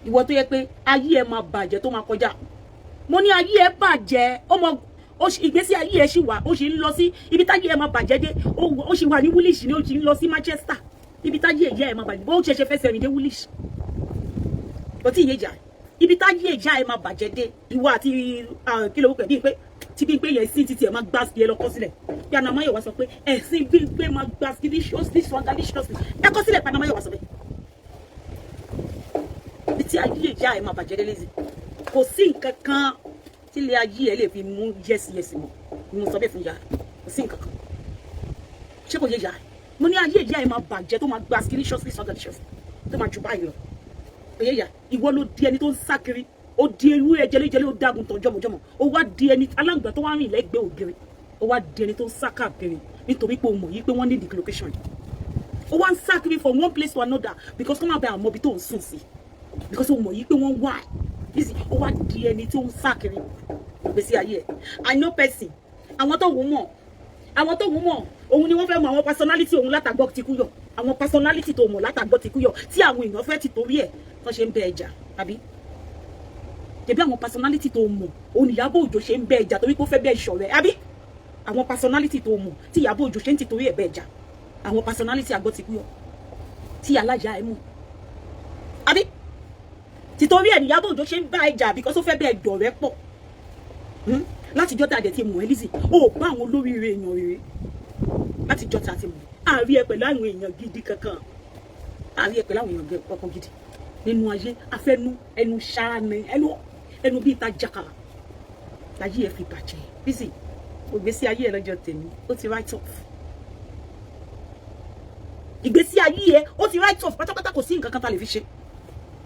Ìwọ tó yẹ pé ayé ẹ máa bàjẹ́ tó máa kọjá. Mo ní ayé ẹ bàjẹ́, ó mọ ìgbésí ayé ẹ ṣì wà, ó sì ń lọ sí ibi táyé ẹ máa bàjẹ́ dé. Ó sì wà ní Woolwich ni, ó sì ń lọ sí Manchester, ibi táyé ìyá ẹ máa bàjẹ́. Bó ṣe ṣe fẹsẹ̀ rìn dé Woolwich, kò tí ì yé jà ibi táyé ìyá ẹ máa bàjẹ́ dé. Ìwọ àti kí ló pẹ̀, bíi pé tí bí pé yẹn sí títí ẹ máa gbá sí ẹ lọ kọ́ sílẹ̀ bí Anamáyọ̀wá sọ pé ẹ̀sìn bí pé máa gbá sí deliciously, swangalicious. Ẹ kọ́ sílẹ̀ pé Anamáyọ̀wá sọ bẹ́ẹ̀. Ibi tí ayé ìyá ẹ máa bàjẹ́ dé, Lizzy, kò sí nǹkan kan tí ilé ayé ẹ lè fi mú yes mọ́ ni. Mo sọ bẹ́ẹ̀ fún ìyá ẹ, kò sí nǹkan kan. Ṣé kò yé ìyá ẹ? Mo ní ayé ìyá ẹ máa bàjẹ́ tó máa gbá deliciously, swangalicious, tó máa jù báyìí lọ. Òye ìyá, ìwọ ló di ẹni tó ń sá kiri. Ó di ewúrẹ́ jẹlẹ́jẹlẹ́, ó dágun tán jọmọjọmọ, ó wá di ẹni aláǹgbá tó wá rìn lẹ́gbẹ̀ẹ́ ògiri. Ó wá di ẹni tó ń sá káàkiri nítorí pé o mọ̀ yìí pé wọ́n ní the location yìí. Ó wá ń sá kiri from one place to another because kó má bàa mọ ibi tó ń sùn sí, because o mọ̀ yìí pé wọ́n wà. Lizzy, ó wá di ẹni tó ń sá kiri ìgbésí ayé ẹ̀. I know person. Àwọn tó wù mọ̀, àwọn tó wù mọ̀, òun ni wọ́n fẹ́ mọ àwọn personality òun látàgbọ́ ti kú yọ. Àwọn personality tó mọ̀ látàgbọ́ ti kú yọ tí àwọn èèyàn fẹ́ ti torí ẹ̀ tó ṣe ń bẹ ẹja, àbí tẹ̀bí àwọn personality tó mọ̀ òun ni Ìyábọ̀ Òjó ṣe ń bẹ ẹja torí pé ó fẹ́ bẹ́ẹ̀ ṣọ̀rẹ́, àbí àwọn personality tó mọ̀ tí Ìyábọ̀ Òjó ṣe ń ti torí ẹ̀ bẹ́ẹ̀ jà, àwọn personality àgbọ̀ ti kú yọ tí aláya ẹ̀ mọ̀, àbí tìtorí ẹ̀ ní Ìyábọ̀ Òjó ṣe ń bá ẹ jà because ó fẹ́ bẹ́ẹ̀ dọ̀rẹ́ pọ̀? Látijọ́ tá a dẹ̀ ti mọ̀ ẹ́, Lizzy, ó bá àwọn olóríire èèyàn rere. Látijọ́ tá a ti mọ̀, àárí ẹ pẹ̀lú àwọn èèyàn gidi kankan, àárí ẹ pẹ̀lú àwọn èèyàn kankan gidi nínú ayé. Afẹ́nu ẹnu ṣáá ni ẹnu ẹnu bíi ta jàkàrà láyé ẹ fi bàjẹ́. Lizzy, ìgbésí ayé ẹ lọ́jọ́ tèmi, ó ti write off. Ìgbésí ayé ẹ, ó ti write off pátápátá. Kò sí nǹkan kan tá a lè fi ṣe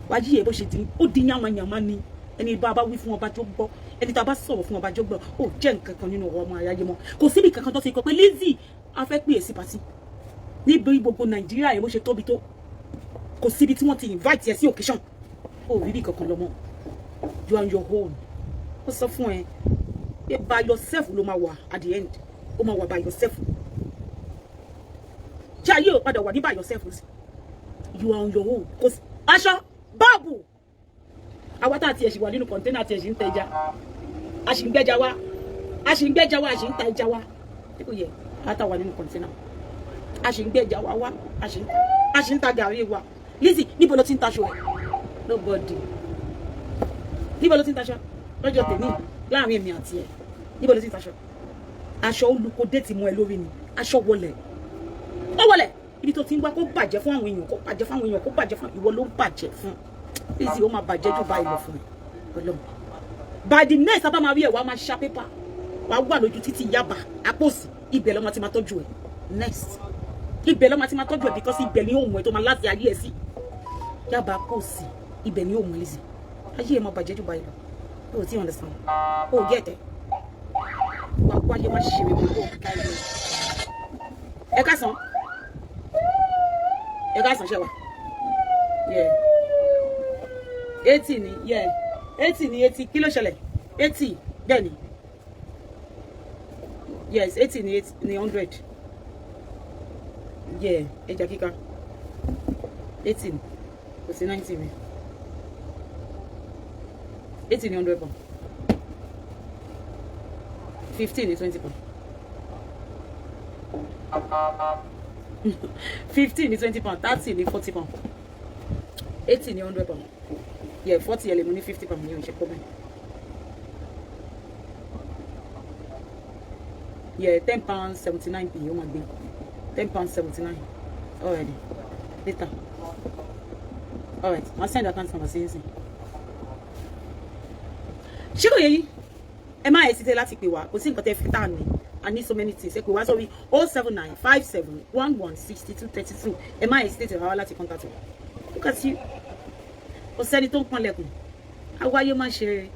wáyé ẹ. Bó ṣe di, ó di yàmàyàmá ni. Ẹni bá a bá wí fún ọba tó gbọ́, ẹni tá a bá sọ̀rọ̀ fún ọba tó gbọ́, ó jẹ́ nǹkan kan nínú ọ̀rọ̀ ọmọ aráyé mọ́. Kò síbi kankan tó ti kọ pé Lizzy, a fẹ́ pè é sí party níbi. Gbogbo Nàìjíríà yẹn, bó ṣe tóbi tó, kò síbi tí wọ́n ti invite ẹ sí occasion. Ó rí bí kankan lọ mọ́. You are on your own. Ó sọ fún ẹ pé by yourself ló máa wà. At the end, ó máa wà by yourself. Ṣé ayé ò padà wà ní by yourself? You are on your own. Kò sí aṣọ báàbù. Àwa tá a tiẹ̀ sì wà nínú container, tiẹ̀ sì ń tẹja, a sì ń gbẹ́ja wá, a sì ń gbẹ́ja wá, a sì ń ta ẹja wá. Tí kò yẹ, àwa tá a wà nínú container, a sì ń gbẹ́ja wá wá, a sì ń ta gàrí wa. Lizzy, níbo ló ti ń taṣọ ẹ? Nobody. Níbo ló ti ń taṣọ lọ́jọ́ tèmi láàrin èmi àti ẹ? Níbo ló ti ń taṣọ? Aṣọ olùkọ́dé ti mú ẹ lórí ni. Aṣọ wọlẹ̀, ó wọlẹ̀. Ibi tó ti ń wá, kó bàjẹ́ fún àwọn èèyàn, kó bàjẹ́ fún àwọn èèyàn, kó bàjẹ́ fún ìwọ ló ń bàjẹ́ fún. Lizzy, ó máa bàjẹ́ jù báyìí lọ fún ẹ. Ọlọ́run, by the next sábà máa rí ẹ, wàá máa ṣá pépà, wàá wà lójú títí Yaba àpòsí. Ibẹ̀ ló máa ti máa tọ́jú ẹ next. Ibẹ̀ ló máa ti máa tọ́jú ẹ because ibẹ̀ ni òun ẹ tó máa láti ayé ẹ sí. Yaba àpòsí, ibẹ̀ ni òun. Lizzy, ayé ẹ máa bàjẹ́ jù báyìí lọ. O ti understand? O get ẹ. Wàá wáyé, má ṣe gbogbo ẹ. Káàsán, ẹ káàsán. Ṣe wà? Yeah, 80 ni. Yeah, 80 ni, 80. Kí ló ṣẹlẹ̀? 80, bẹ́ẹ̀ ni. Yes, 80 ni, 80 ni, 100. Yeah, ẹja kíka 80 ni, kò sí 90 mi. 80 ni, £100. 15 ni, £20. 15 ní £20, 30 ní £40, 80 ní £100. Yeah, 40 ẹ lè mú ní £50 ní oṣù problem. Yeah, £10.79p ó máa gbé £10.79 already later. Alright, màá send account number sí yín sìn. Ṣé kò yẹ yín? Ẹ má hesitate láti pè wá. Kò sí nǹkan tẹ́ fi tá à ní. I need so many things. Ẹ pè wá sórí 07957116232. Ẹ má hesitate rárá láti contact wa. Look at you. Kò sẹ́ni tó ń pọ́nlẹ̀kùn. Awáyé má ṣe rere.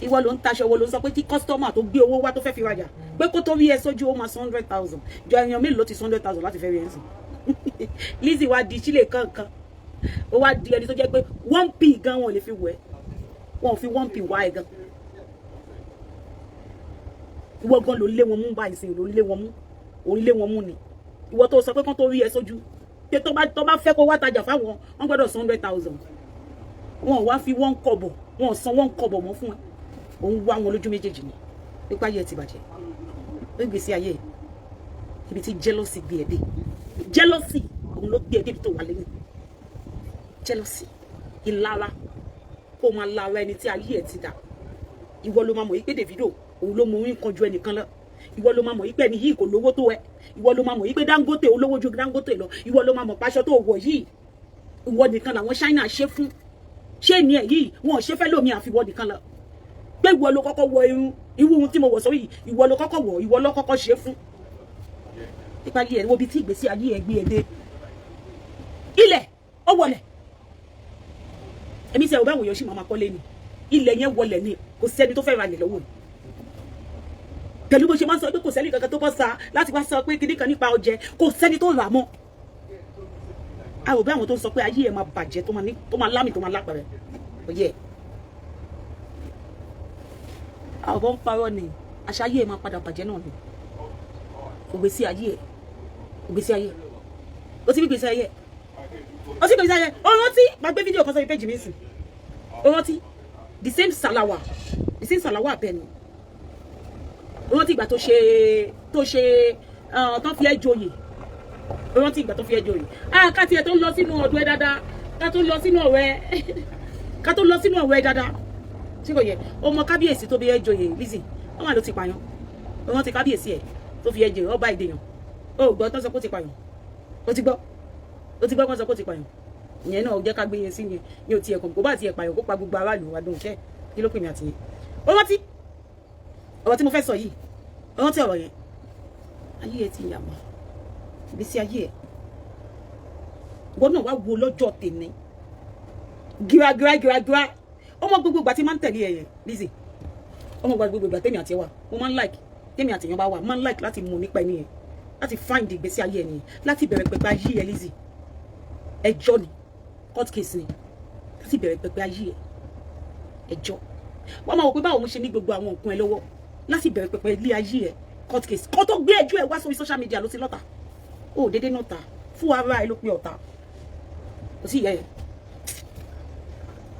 Ìwọ ló ń taṣọ, ìwọ ló ń sọ pé kí customer tó gbé owó wá tó fẹ́ fi rajà, pé kó tó rí ẹ sójú, ó máa san 100,000. Jọ, èèyàn mélòó ló ti san 100,000 láti fẹ́ rí ẹ sìn? Lizzy wá di sílẹ̀ kankan. Ó wá di ẹni tó jẹ́ pé 1p gan wọn ò lè fi wẹ̀. Wọn ò fi 1p wá ẹ gan. Ìwọ gan ló lé wọn mú báyìí sí, ló lé wọn mú, òun lé wọn mú ni. Ìwọ tó sọ pé kán tó rí ẹ sójú, pé tó bá fẹ́ kó wá tajà fáwọn, wọn gbọ́dọ̀ san 100,000. Wọn ò wá fi wọ́n kọ̀bọ̀, wọn ò san wọ́n kọ̀bọ̀ mọ́ fún ẹ. Òun wá wọn lójú méjèèjì ni pípa ayé ẹ ti bàjẹ́. Ó gbèsè ayé ẹ ibi tí jealousy gbé ẹ dé. Jealousy òun ló gbé ẹ débi tó wà lẹ́yìn. Jealousy, ìlara, kó máa lara ẹni tí ayé ẹ ti dà. Ìwọ ló máa mọ̀ yí pé Davido òun ló mọ orin kan ju ẹnìkan lọ. Ìwọ ló máa mọ̀ yí pé ẹni yìí kò lówó tó ẹ. Ìwọ ló máa mọ̀ yí pé Dangote olówó ju Dangote lọ. Ìwọ ló máa mọ̀ pàṣọ tó wọ̀ yìí, ìwọ nìkan làwọn China ṣe fún. Ṣé ni ẹ yìí wọn ò ṣe fẹ́ lómi àfiwọ́ nìkan lọ, pé ìwọ ló kọ́kọ́ wọ irun irú ohun tí mo wọ̀ sórí, ìwọ ló kọ́kọ́ wọ̀, ìwọ ló kọ́kọ́ ṣe fún. Nípa ayé ẹ, wo bí tí ìgbésí ayé ẹ gbé ẹ dé. Ilẹ̀ ó wọlẹ̀. Èmi sẹ ò báwọn èèyàn sì máa kọ́lé ni. Ilẹ̀ yẹn wọlẹ̀ ni, kò sẹ́ni tó fẹ́ ra ilẹ̀ lọ́wọ́ ni. Pẹ̀lú bó ṣe máa ń sọ pé kò sẹ́ni kankan tó bọ́ sa láti wá sọ pé kíní kan nípa ọjẹ́, kò sẹ́ni tó rà mọ́. A rò bí àwọn tó ń sọ pé ayé ẹ̀ máa bàjẹ́, tó máa ní, tó máa lámì, tó máa lápẹ̀rẹ̀ oyè. Àwọn bọ́ ń parọ́ ni. Àṣà ayé ẹ̀ máa padà bàjẹ́ náà ni. Ògbésí ayé ẹ̀, ògbésí ayé ẹ̀, ó ti bí gbèsè ayé ẹ̀, ó ti gbèsè ayé ẹ̀. Ó rántí, máa gbé fídíò kan sórí péjì mi sìn. Ó rántí the same Salawa, the same Salawa Abeni. Ó rántí ìgbà tó ṣe tó fi ẹ́ joyè. Ó rántí ìgbà tó fi ẹ́ joyè. Ah, ká tiẹ̀ tó lọ sínú ọ̀dọ̀ ẹ dáadáa, ká tó lọ sínú ọ̀rẹ́, ká tó lọ sínú ọ̀rẹ́ dáadáa, tí kò yẹ ọmọ kábíyèsí tó fi ẹ́ joyè, Lizzy, wọ́n wà ló ti pààyàn. Ó rántí kábíyèsí ẹ̀ tó fi ẹ́ joyè, ọba ìdèyàn. Ó gbọ́ tó sọ pé ó ti pààyàn. Ó ti gbọ́, ó ti gbọ́ kó sọ pé ó ti pààyàn. Ìyẹn náà jẹ́ ká gbé yẹn sí yẹn ní o tiẹ̀ kàn. Kó bá tiẹ̀ pààyàn, kó pa gbogbo aráàlú wa dùn kẹ́. Kí ló pè mí àti yẹn? Ó rántí ọ̀rọ̀ tí mo fẹ́ sọ yìí. Ó rántí ọ̀rọ̀ yẹn. Ayé ẹ ti yà wá, ìgbésí ayé ẹ. Ìwọ náà wá wo lọ́jọ́ tèmi gíragíra gíragíra. Ọmọ gbogbo ìgbà tí máa ń tẹ̀lé ẹ yẹn, Lizzy, ọmọ gbogbo ìgbà tèmi àti ẹ wà, mo máa ń like tèmi àti èèyàn bá wà, máa ń like láti mọ̀ nípa ẹni yẹn, láti find ìgbésí ayé ẹni yẹn, láti bẹ̀rẹ̀ pẹpẹ ayé ẹ. Lizzy, ẹjọ́ ni, court case ni. Láti bẹ̀rẹ̀ pẹpẹ ayé ẹ, ẹjọ́. Wọ́n máa wò pé báwo mo ṣe ní gbogbo àwọn nǹkan ẹ lọ́wọ́. Láti bẹ̀rẹ̀ pẹpẹ ilé ayé ẹ, court case. Kó tó gbé ẹjọ́ ẹ wá sórí social media ló ti lọ́ta. Ó dédé náà ta fún ara ẹ ló pe ọ̀tá. Kò sí ìyá ẹ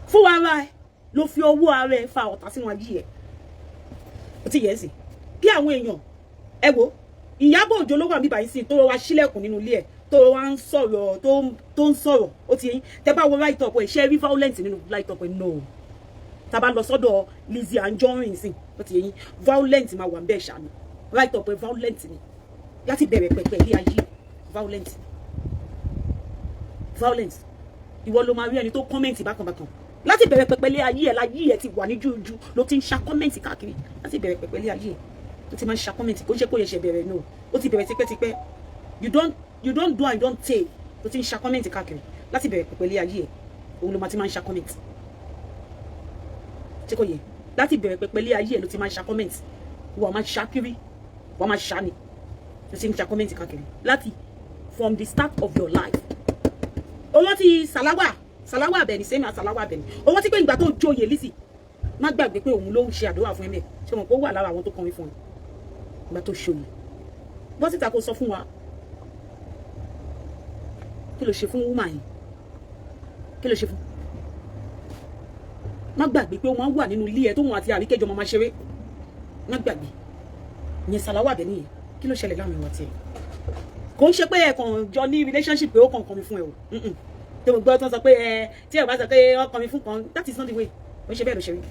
fún ara ẹ ló fi ọwọ́ ara ẹ fa ọ̀tá sínú ayé ẹ. Kò tí yẹ ẹ sì kí àwọn èèyàn ẹ wo Ìyábọ̀ Òjó ló wà níbàyí sí tó wá sílẹ̀kùn nínú ilé ẹ̀, tó wá ń sọ̀rọ̀, tó ń sọ̀rọ̀. Ó ti yẹn, tẹ bá wo write up ẹ̀, ṣe rí violent nínú write up ẹ̀? No. Tá bá lọ sọ́dọ̀ Lizzy Anjorin sí, ó ti yẹn, violent máa wà ń bẹ́ẹ̀ ṣàmì. Write up ẹ̀, violent ni. Láti bẹ̀rẹ̀ pẹ̀pẹ̀ ilé ayé, violent, violent. Ìwọ ló máa rí ẹni tó comment bákan bákan. Láti bẹ̀rẹ̀ pẹ̀pẹ̀ ilé ayé ẹ̀, láyé ẹ̀ ti wà ní jújú, ló ti ń ṣa comment káàkiri. Láti bẹ̀rẹ̀ pẹ̀pẹ̀ ilé ayé ẹ̀ ló ti máa ń ṣa comment. Kó ṣe kó yẹ ṣe bẹ̀rẹ̀ no, ó ti bẹ̀rẹ̀ tipẹ́tipẹ́. You don't do and you don't take. Ló ti ń ṣa comment káàkiri. Láti bẹ̀rẹ̀ pẹ̀pẹ̀ ilé ayé ẹ̀, òun ló máa ti máa ń ṣa comment. Ṣé kò yẹ? Láti bẹ̀rẹ̀ pẹ̀pẹ̀ ilé ayé ẹ̀ ló ti máa ń ṣa comment. Wọ́n máa ṣa kiri, wọ́n máa ṣa ni. Ló ti ń ṣa comment káàkiri láti from the start of your life. Owó ti Salawa, Salawa Abeni, sẹ́mi Salawa Abeni. Owó tí pé ìgbà tó joyè, Lizzy, má gbàgbé pé òun ló ń ṣe àdúrà fún ẹ mẹ́. Ṣé wọn kó wà lára àwọn tó kọrin fún ẹ ìgbà tó ṣòye? Bọ́ síta kó sọ fún wa, kí ló ṣe fún woman yìí? Kí ló ṣe fún? Má gbàgbé pé wọ́n wà nínú ilé ẹ tóun àti àríkẹ́jọ máa ṣeré. Má gbàgbé ìyẹn Salawa Abeni yẹn. Kí ló ṣẹlẹ̀ láàrin wọn tiẹ̀? Kò ń ṣe pé ẹ kàn jọ ní relationship pé ó kàn kàn mí fún ẹ o. Tó mo gbọ́ tó ń sọ pé ẹ tí ẹ bá sọ pé ó kàn mí fún kan, that is not the way. Kò ń ṣe bẹ́ẹ̀ ló ṣe rí.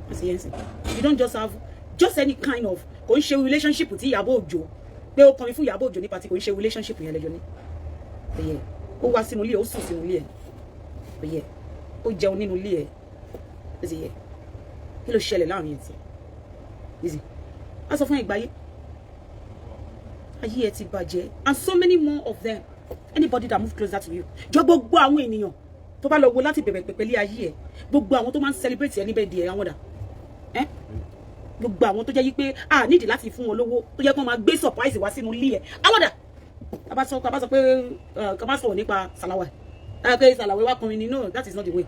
Wọ́n sì yẹn sìn, you don't just have just any kind of, kò ń ṣe relationship tí Ìyábọ̀ Òjó pé ó kàn mí fún Ìyábọ̀ Òjó ní party. Kò ń ṣe relationship yẹn lẹ́jọ́ ní ẹ̀yẹ. Ó wá sínú ilé, ó sùn sínú ilé ẹ̀, ẹ̀yẹ, ó jẹun nínú ilé ẹ̀. Ó sì yẹ, kí ló ṣẹlẹ̀ láàrin ẹ̀ tiẹ̀? Lizzy, á sọ fún ìgbáyé ayé ẹ ti bàjẹ́. And so many more of them, anybody that move closer to you. Jọ, gbogbo àwọn ènìyàn tó bá lọ wo láti bẹ̀rẹ̀ pẹ̀pẹ̀ lé ayé ẹ, gbogbo àwọn tó máa ń celebrate ẹ níbẹ̀ di ẹ, àwọn dà ẹ? Gbogbo àwọn tó jẹ́ yí pé a nídìí láti fún wọn lówó, tó jẹ́ kó máa gbé surprise wá sínú ilé ẹ, àwọn dà? Ká bá sọ pé ká bá sọ̀rọ̀ nípa Salawa ẹ, pé Salawa wá kọrin ni, no, that is not the way.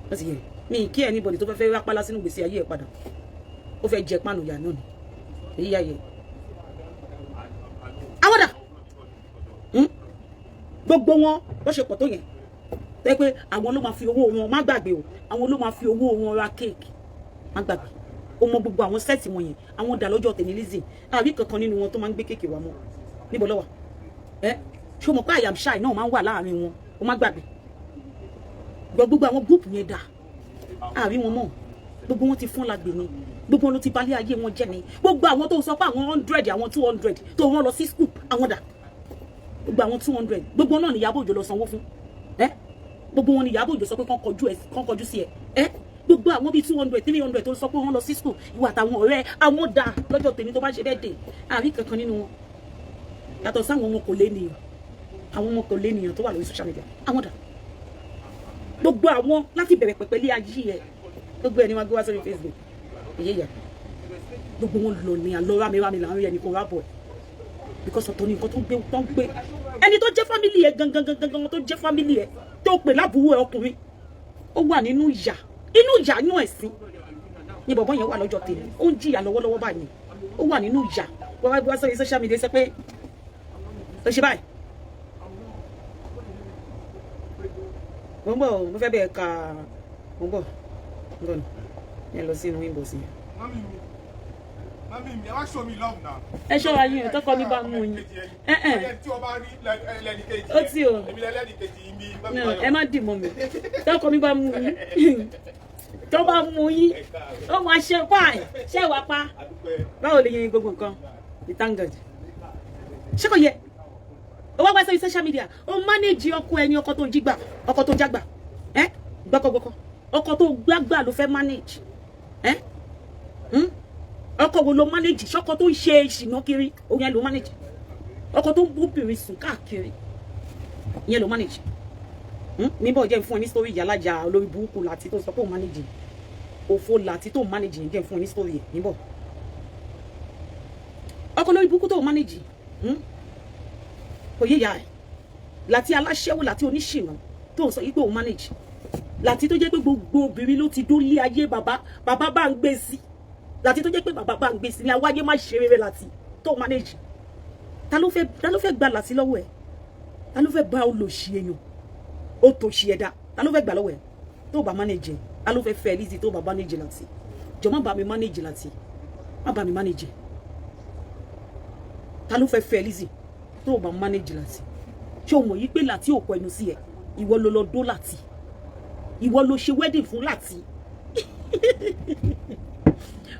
That's it. Mi kí anybody tó fẹ́ fẹ́ rápálá sínú gbèsè ayé ẹ padà, ó fẹ́ jẹ pánu ìyá náà ni. Èyí yá yẹ, àwọn dà? Gbogbo wọn bó ṣe pọ̀ tó yẹn, tẹ́ Tẹ́ pé àwọn ló máa fi owó wọn, má gbàgbé o, àwọn ló máa fi owó wọn ra cake. Má gbàgbé o, mọ gbogbo àwọn set wọn yẹn. Àwọn dà lọ́jọ́ tèmi, Lizzy? Àbí kankan nínú wọn tó máa ń gbé cake wá mọ́? Níbo ló wà? Ẹ ṣé o mọ̀ pé I am shy náà máa ń wà láàrin wọn? O má gbàgbé gbogbo àwọn group yẹn dà, àrí wọn mọ́. Gbogbo wọn ti fún lágbè ni, gbogbo wọn ló ti balẹ̀ ayé wọn jẹ́ ni. Gbogbo àwọn tó sọ pé àwọn 100, àwọn 200 tó wọn lọ sí school, àwọn dà? Gbogbo àwọn 200, gbogbo náà ni Ìyábọ̀ Òjó lọ sanwó fún ẹ. Gbogbo wọn ni Ìyábọ̀ Òjó sọ pé kán kọjú sí ẹ. Ẹ gbogbo àwọn bíi 200, 300 tó sọ pé wọ́n lọ sí school, ìwà àtàwọn ọ̀rẹ́ àwọn dà lọ́jọ́ tèmi tó bá ṣe bẹ́ẹ̀ dé? Àrí kankan nínú wọn yàtọ̀ sáwọn ọmọ kò lé nìyàn, àwọn ọmọ kò lé nìyàn tó wà lórí social media. Àwọn dà? Gbogbo àwọn láti bẹ̀rẹ̀ pẹ̀pẹ̀ lé ayé ẹ, gbogbo ẹni wọn gbé wá sórí Facebook èyí yẹ, gbogbo wọn lọ ní àlọ́ rámirámi là ń rí ẹnì kan rábọ̀ ẹ̀, because ọ̀tọ̀ ni nǹkan tó ń gbé, tó ń gbé. Ẹni tó jẹ́ family ẹ gangan gangan gangan, tó jẹ́ family ẹ, tó pè lábúrò ẹ ọkùnrin, ó wà nínú ìyà, inú ìyà, inú ẹ̀sìn ní bọ̀bọ̀ yẹn wà lọ́jọ́ tèmi. Ó ń jìyà lọ́wọ́lọ́wọ́ báyìí, ó wà nínú ìyà. Wọ́n wá gbé wá sórí social media, sọ pé ó ṣe báyìí. Mo ń bọ̀, mo fẹ́ bẹ̀ẹ̀ ka. Mo ń bọ̀, ń bọ̀ ní yẹn lọ sínú inbox yẹn. Mami mi, mami mi, ẹ wá show me love now. Ẹ ṣọ́ra yín o, tọkọ mi bá mú yín. Ẹ ẹ. Ẹ tí o bá rí lẹ́ni kejì. Ó tí o. Èmi lẹ́ni kejì mi. Mami. No, ẹ má dì mọ́ mi. Tọkọ mi bá mú yín, tó bá mú yín, ó máa ṣe báyìí. Ṣé wàá pa? Báwo lè yẹn gbogbo nǹkan? We thank God. Ṣé kò yẹ ó wá wá sórí social media, ó manage ọkọ ẹni, ọkọ tó jí gbà, ọkọ tó jágbà, ẹ gbọkọgbọkọ, ọkọ tó gbàgbà ló fẹ́ manage ẹ? Ọkọ wo ló manage? Ṣọkọ tó ń ṣe ìṣìnà kiri òun yẹn ló manage? Ọkọ tó ń bóbìnrin sùn káàkiri ìyẹn ló manage? Mi bọ̀, jẹ́ fún ẹ ní story ìyálàjà olórí burúkú láti tó sọ pé òun manage, òfò láti tó manage yẹn. Jẹ́ fún ẹ ní story ẹ̀ níbọ̀, ọkọ lórí burúkú tó manage. Kò yé ya ẹ̀ láti aláṣẹ́wó, láti oníṣìnà tó ń sọ yí pé òun manage, láti tó jẹ́ pé gbogbo obìnrin ló ti dólé ayé. Bàbá bàbá bá ń gbé sí, láti tó jẹ́ pé bàbá bá ń gbé sí ní awáyé má ṣe rere, láti tó manage. Ta ló fẹ́ gba láti lọ́wọ́ ẹ̀? Ta ló fẹ́ bá olòṣì èèyàn, ó tòṣì ẹ̀dá, ta ló fẹ́ gbà lọ́wọ́ ẹ̀ tó bá manage ẹ̀? Ta ló fẹ́ fẹ́ Lizzy tó bá manage láti? Jọ, má bá mi manage láti, má bá mi manage ẹ̀. Ta ló fẹ́ fẹ́ Lizzy tó bá manage láti? Ṣé o mọ̀ yí pé láti òkò ẹnu sí ẹ? Ìwọ ló lọ dó láti, ìwọ ló ṣe wedding fún láti.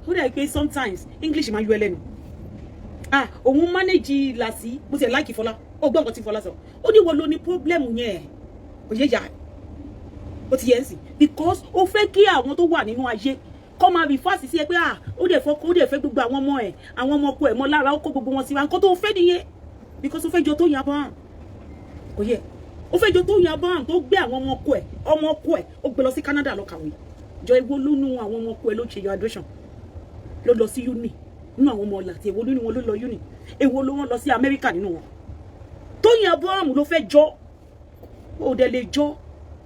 Ó dà pé sometimes English máa yọ ẹ lẹ́nu. Ah, òun manage láti. Mo ti ẹ̀ like Fọlá. Ó gbọ́ nǹkan tí Fọlá sọ. Ó ní ìwọ ló ní problem yẹn. Kò yé yà, ó ti yẹ ń sìn, because ó fẹ́ kí àwọn tó wà nínú ayé kọ́ máa rí fásitì sí ẹ pé, ah, ó dẹ̀ fọ́, ó dẹ̀ fẹ́ gbogbo àwọn ọmọ ẹ̀, àwọn ọmọ ọkọ ẹ̀ mọ́ lára, ó kó gbogbo wọn síra. Nǹkan tó fẹ́ nìyẹn, because ó fẹ́ jọ Tóyìn Abraham. Kò yẹ, ó fẹ́ jọ Tóyìn Abraham tó gbé àwọn ọmọ ọkọ ẹ̀, ọmọ ọkọ ẹ̀, ó gbé lọ sí Canada lọ kàwé. Jọ, ewo ló nú àwọn ọmọ ọkọ ẹ̀ ló ṣe graduation, ló lọ sí uni nínú àwọn ọmọ ọ̀la àti? Èwo nínú wọn ló lọ uni? Èwo ló wọn lọ sí Amẹ́ríkà nínú wọn? Tóyìn Abraham ló fẹ́ jọ, ó dẹ̀ lè jọ.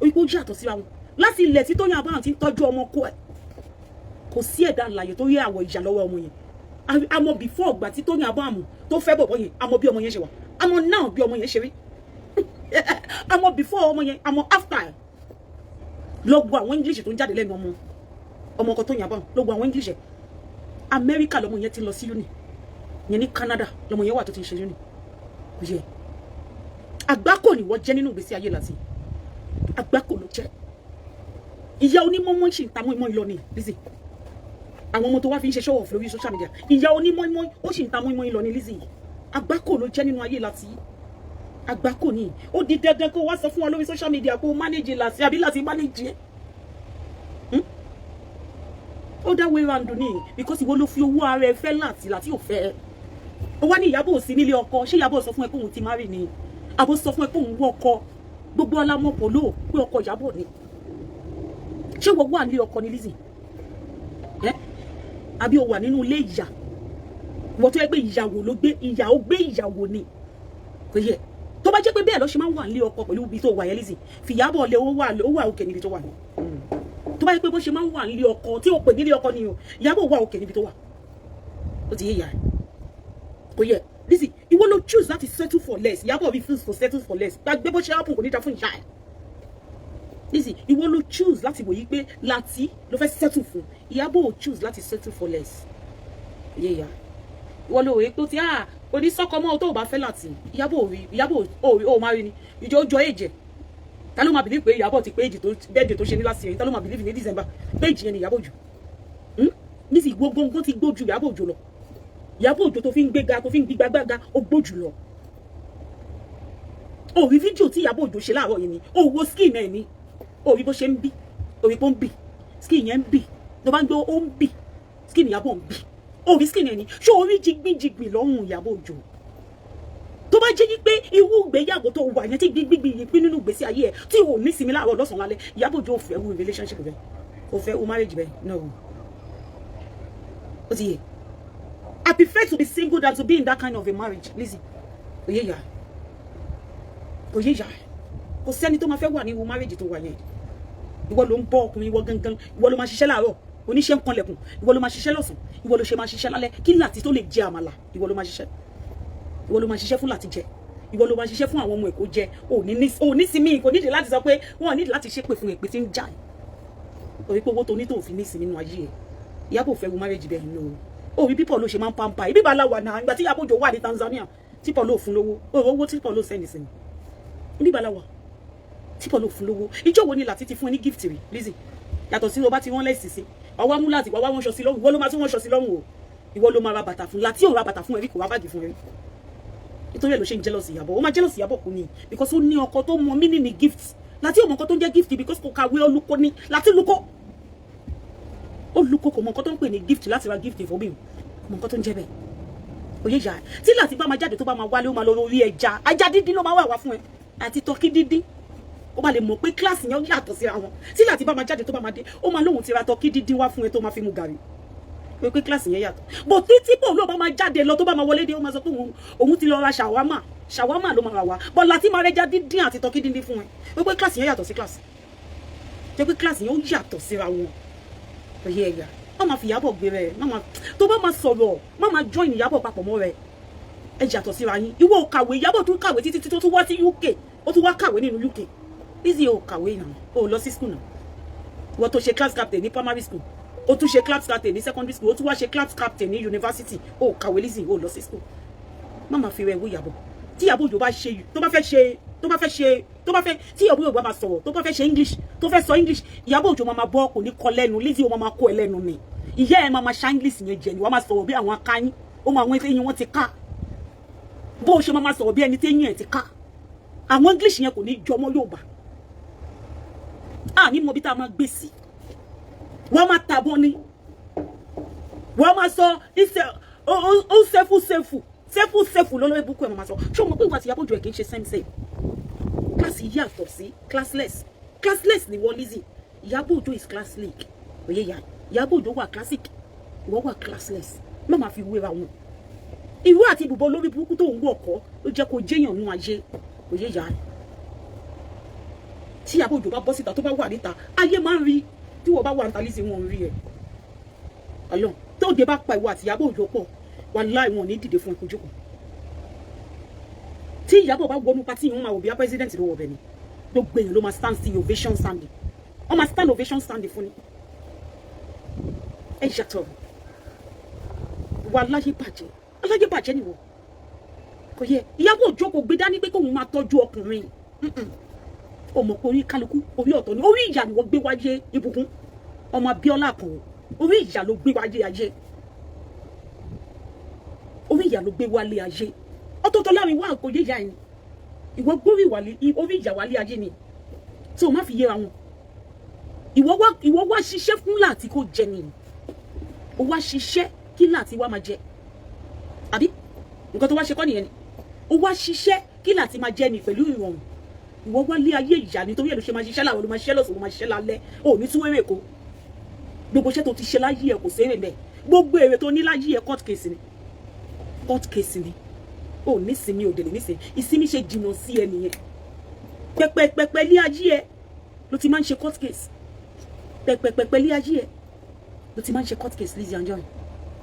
Ó yàtọ̀ síra wọn. Láti ilẹ̀ tí Tóyìn Abraham ti ń tọ́jú ọmọ ọkọ ẹ̀, kò sí ẹ̀dá àlàyé tó rí àwọ̀ ìyà lọ́wọ́ ọmọ yẹn. Àmọ́ before ọgbà tí Tóyìn Abraham tó fẹ́ bọ̀bọ̀ yẹn, àmọ́ bí ọmọ yẹn ṣe wà, àmọ́ now bí ọmọ yẹn ṣe rí, àmọ́ before ọmọ yẹn, àmọ́ after. Lọ gbọ́ àwọn English tó ń jáde lẹ́nu ọmọ ọmọ ọkọ Tóyìn Abraham. Lọ gbọ́ àwọn English ẹ̀. Amẹ́ríkà lọmọ yẹn ti lọ sí uni yẹn, ní Canada lọmọ yẹn wà tó ti ń ṣe uni. Kò yẹ, àgbákò ni wọ́n jẹ́ nínú ìgbésí ayé láti. Àgbákò ló jẹ́. Ìyá onímọ̀mọ́ ṣì ń ta mọ́ìmọ́ ìlọ ni Lizzy. Àwọn ọmọ tó wá fi ń ṣe show off lórí social media, ìyá onímọ̀mọ́ ó sì ń ta mọ́ìmọ́ ìlọ ni Lizzy. Àgbákò ló jẹ́ nínú ayé láti. Àgbákò ni. Ó di dandan kó wá sọ fún wa lórí social media kó manage láti, àbí láti manage ẹ ó dá way round ni, because ìwọ ló fi owó ara ẹ fẹ́ láti, láti ò fẹ́ ẹ. Ó wá ní Ìyábọ̀ sí nílé ọkọ. Ṣé Ìyábọ̀ sọ fún ẹ pé òun ti marry ni, àbó sọ fún ẹ pé òun wọ ọkọ? Gbogbo ọlámọ kò lóò pé ọkọ Ìyábọ̀ ni. Ṣé wọ́n wà nílé ọkọ ni, Lizzy? Ẹ àbí o wà nínú ilé ìyà? Wọ́n tó yẹ pé ìyàwó ló gbé ìyà, ó gbé ìyàwó ni. Kò yẹ. Tó bá jẹ́ pé bẹ́ẹ̀ ló ṣe máa ń wà nílé ọkọ pẹ̀lú ibi tó wà yẹn, Lizzy, fìyàbọ̀ lé. Ó wà òkè níbi tó wà. Tó bá yẹ pé bó ṣe máa ń wà nílé ọkọ tí ó pè nílé ọkọ ni o, Ìyábọ̀ wà òkè níbi tó wà. Ó ti yé ìyá ẹ̀. Kò yẹ, Lizzy, ìwọ ló choose láti settle for less. Ìyábọ̀ refuse to settle for less. Gbàgbé bó ṣe happen, kò ní da fún ìyá ẹ̀. Lizzy, ìwọ ló choose láti wòye pé láti ló fẹ́ settle fún. Ìyábọ̀ ò choose láti settle for less. Yéya, ìwọ ló wòye pé ó ti ah onísọ́kọ mọ́ tó o bá fẹ́ láti. Ìyábọ̀ ò rí, Ìyábọ̀ ò rí, ó máa rí ni ìjọ ó jọ èjẹ̀. Ta ló máa believe pé Ìyábọ̀ ti pé èjì tó bẹ́ẹ̀dẹ̀ tó ṣe ní last year? Ta ló máa believe ní December pé èjì yẹn ni Ìyábọ̀ Òjó? Lizzy, gbogbo ti gbójú Ìyábọ̀ Òjó lọ. Ìyábọ̀ Òjó tó fi ń gbéga, tó fi ń gbígbágbága, ó gbójú lọ. Ó rí fídíò tí Ìyábọ̀ Òjó ṣe láàárọ̀ yìí ni? Ó wo skin ẹ̀ ni? Ó rí bó ṣe ń bì? Ó rí pé ó ń bì, skin yẹn ń bì. Tó bá ń gbọ́, ó ń bì, skin Ìyábọ̀ ń bì. Ó rí skin ẹ̀ ni? Ṣé ó rí jigbíjigbì lọ́rùn Ìyábọ̀ Òjó? Tó bá jẹ́ pé irú ìgbéyàwó tó wà yẹn tí gbígbígbì yìí pín nínú ìgbésí ayé ẹ̀ tí ò ní sinmi láàárọ̀, lọ́sàn-án, lálẹ́, Ìyábọ̀ Òjó ò fẹ́ irú relationship bẹ́ẹ̀, ò fẹ́ irú marriage bẹ́ẹ̀. No, ó ti yẹ. I prefer to be single than to be in that kind of a marriage. Lizzy, òye yà, òye yà, kò sẹ́ni tó máa fẹ́ wà ní irú marriage tó wà yẹn. Ìwọ ló ń bọ́ ọkùnrin, ìwọ gangan, ìwọ ló máa ṣiṣẹ́ láàárọ̀, oníṣẹ́ ń kanlẹ̀kùn, ìwọ ló máa ṣiṣẹ́ lọ́sàn, ìwọ ló ṣe máa ṣiṣẹ́ lálẹ́ kí láti tó lè jẹ àmàlà. Ìwọ ló máa ṣiṣẹ́, ìwọ ló máa ṣiṣẹ́ fún láti jẹ, ìwọ ló máa ṣiṣẹ́ fún àwọn ọmọ èkó jẹ. Ò ní sinmi. Kò nídìí láti sọ pé wọn ò nídìí láti ṣépè fún èpè tí ń jà ẹ́ orí pé owó tó ní tó fi ní ìsinmi nínú ayé ẹ̀. Ìyábọ̀ fẹ́ wo marriage bẹ́ẹ̀ nínú o. Orí pípọ̀ ló ṣe máa ń pampa ibi bá láwà náà. Ìgbà tí Ìyábọ̀ Òjó wà ní Tanzania tí pọ̀ ló fún lówó, owó tí pọ̀ ló send sí mi, ibi bá láwà tí pọ̀ ló fún lówó. Ìjọ wo ni láti ti fún ẹ ní gift rí, Lizzy? Yàtọ̀ sí o bá ti wọ́n lẹ́sìn sí ọwọ́ mú láti wá wọ́n ṣọ sí lọ́rùn. Ìwọ ló máa tún wọ́n ṣọ sí lọ́rùn o. Ìwọ ló máa ra bàtà fún láti ò ra bàtà fún ẹrí, kò ra báàgì fún ẹrí. Nítorí ẹ̀ ló ṣe ń jealous Ìyábọ̀. Ó máa jealous Ìyábọ̀ kú ni, because ó ní ọkọ tó mọ mí ní gift. Láti ò mọ nǹkan tó ń jẹ́ gift because kò kàwé. Olùkọ́ ni láti lukọ́, olùkọ́ kò mọ nǹkan tó ń pè ní gift, láti ra gift fún mi, kò mọ nǹkan tó ń jẹ́ bẹ́ẹ̀. Òye yà, tí láti bá máa jáde, tó bá máa wálé, ó máa lọ orí ẹja, ajá dídín ló máa wà wá fún ẹ àti turkey dídín. Ó máa lè mọ̀ pé class yẹn yàtọ̀ síra wọn. Tí láti bá máa jáde, tó bá máa dé, ó máa lóhun ti ra turkey dídín wá fún ẹ tó máa fi mu gàrí, pé class yẹn yàtọ̀. Bó títí bò ló bá máa jáde lọ, tó bá máa wọlé dé, ó máa sọ pé òun ti lọ ra ṣàwámà, ṣàwámà ló máa rà wá bọ́. Láti máa rẹja dídín àti turkey dídín fún ẹ, pé class yẹn yàtọ̀ sí class, jẹ́ pé class yẹn ó yàtọ̀ síra wọn. Òye ẹ̀yà, má máa fi Ìyábọ̀ gbé rẹ̀. Má máa tó bá máa sọ̀rọ̀, má máa join Ìyábọ̀ papọ̀ mọ́ rẹ̀. Ẹ yàtọ̀ síra yín. Ìwọ ò kàwé, Ìyábọ̀ tún kàwé títí tó tún wá sí UK, ó tún wá kàwé nínú UK. Lizzy, ò kàwé náà, ò lọ sí school náà. Ìwọ tó ṣe class captain ní primary school, ó tún ṣe class captain ní secondary school, ó tún wá ṣe class captain ní university. Ó kàwé, Lizzy, ò lọ sí school. Má máa fi rẹ̀ wó Ìyábọ̀. Tí Ìyábọ̀ Òjó bá ṣe, tó bá fẹ́ ṣe, tó bá fẹ́ ṣe, tó bá fẹ́, tí Ìyábọ̀ Òjó bá máa sọ̀rọ̀, tó bá fẹ́ ṣe English, tó fẹ́ sọ English, Ìyábọ̀ Òjó máa bọ́, kò ní kọ lẹ́nu. Lizzy, ó máa kó ẹ lẹ́nu ni. Ìyá ẹ máa máa ṣá English yẹn jẹ ni. Wọ́n máa sọ̀rọ̀ bí àwọn akáyín, ó máa àwọn eyín wọn ti ká. Bó o ṣe máa sọ̀rọ̀ bí ẹni tí eyín ẹ̀ ti ká, àwọn English yẹn kò ní jọmọ́ Yorùbá. À ní mọ bí tá a máa gbé sí. Wọ́n máa tàbọ̀ ni, wọ́n máa sọ ó sẹ́fù sẹ́fù sẹ́fù sẹ́fù lọ́lọ́ ibùkún ẹ̀ máa sọ. Ṣé o mọ̀ pé ìwà àti Ìyábọ̀ Òjó ẹ̀ kì í ṣe same same class? Yàtọ̀ sí classless. Classless ni wọ́n, Lizzy. Ìyábọ̀ Òjó is classic. Òye yà, Ìyábọ̀ Òjó wà classic, ìwọ wà classless. Má máa fi wéra wọn. Ìwọ àti ibùbọ lórí burúkú tó ń wọ̀ kọ́ ló jẹ́ kó jẹ́yàn nú ayé. Òye yà, tí Ìyábọ̀ Òjó bá bọ́ síta, tó bá wà níta, ayé máa ń rí. Tí wọ́n bá wà níta, Lizzy, wọn ń rí ẹ. Ọlọ́run tó dé bá pa ìwọ àti Ìyábọ̀ Òjó pọ̀, wàláì, wọn ò ní dìde fún ẹkú jókòó. Tí Ìyábọ̀ bá wọnú party yìí, wọ́n máa wò bí i president ló wọ̀ bẹ̀ ni. Gbogbo èèyàn ló máa stand still, ovation standing, wọ́n máa stand ovation standing fún ni. Ẹ yàtọ̀ wà láyé bàjẹ́, aláyé bàjẹ́ nìwọ. Kò yẹ Ìyábọ̀ Òjó kò gbé dání pé kóun máa tọ́jú ọkùnrin. Ó mọ̀ pé orí kálukú orí ọ̀tọ̀ ni. Orí ìyà ni wọ́n gbé wáyé. Ìbùkún ọmọ Abíọ́lá Àkànwò, orí ìyà ló gbé wáyé ayé, orí ìyà ló gbé wálé ayé. Ọ̀tọ̀ọ̀tọ̀ láàrin wá, kò yé ìyá ẹni. Ìwọ gbórí orí ìyà wálé ayé ni tí o má fi yéra wọn. Ìwọ wá ṣiṣẹ́ fún láti kó jẹ ni. O wá ṣiṣẹ́ kí láti wá máa jẹ, àbí nǹkan tó wá ṣe kọ́ nìyẹn ni? O wá ṣiṣẹ́ kí láti máa jẹ ni pẹ̀lú ìrọ̀rùn. Ìwọ wá lé ayé ìyà, nítorí ẹ̀ ló ṣe máa ṣiṣẹ́ láwọn, ló máa ṣiṣẹ́ lọ́sàn, ló máa ṣiṣẹ́ lálẹ́. O ò ní tún wéré kó gbogbo iṣẹ́ tó ti ṣe láyé ẹ̀, kò sérè mẹ́. Gbogbo èrè tó ní láyé ẹ̀, court case ni, court case ni. O ní sinmi, ò délé nísìnyí. Ìsinmi ṣe jìnnà sí ẹ nìyẹn. Pẹpẹpẹpẹ ní ayé ẹ ló ti máa ń ṣe court case. Pẹpẹpẹpẹ ní ayé ẹ ló ti máa ń ṣe court case. Lizzy Anjorin,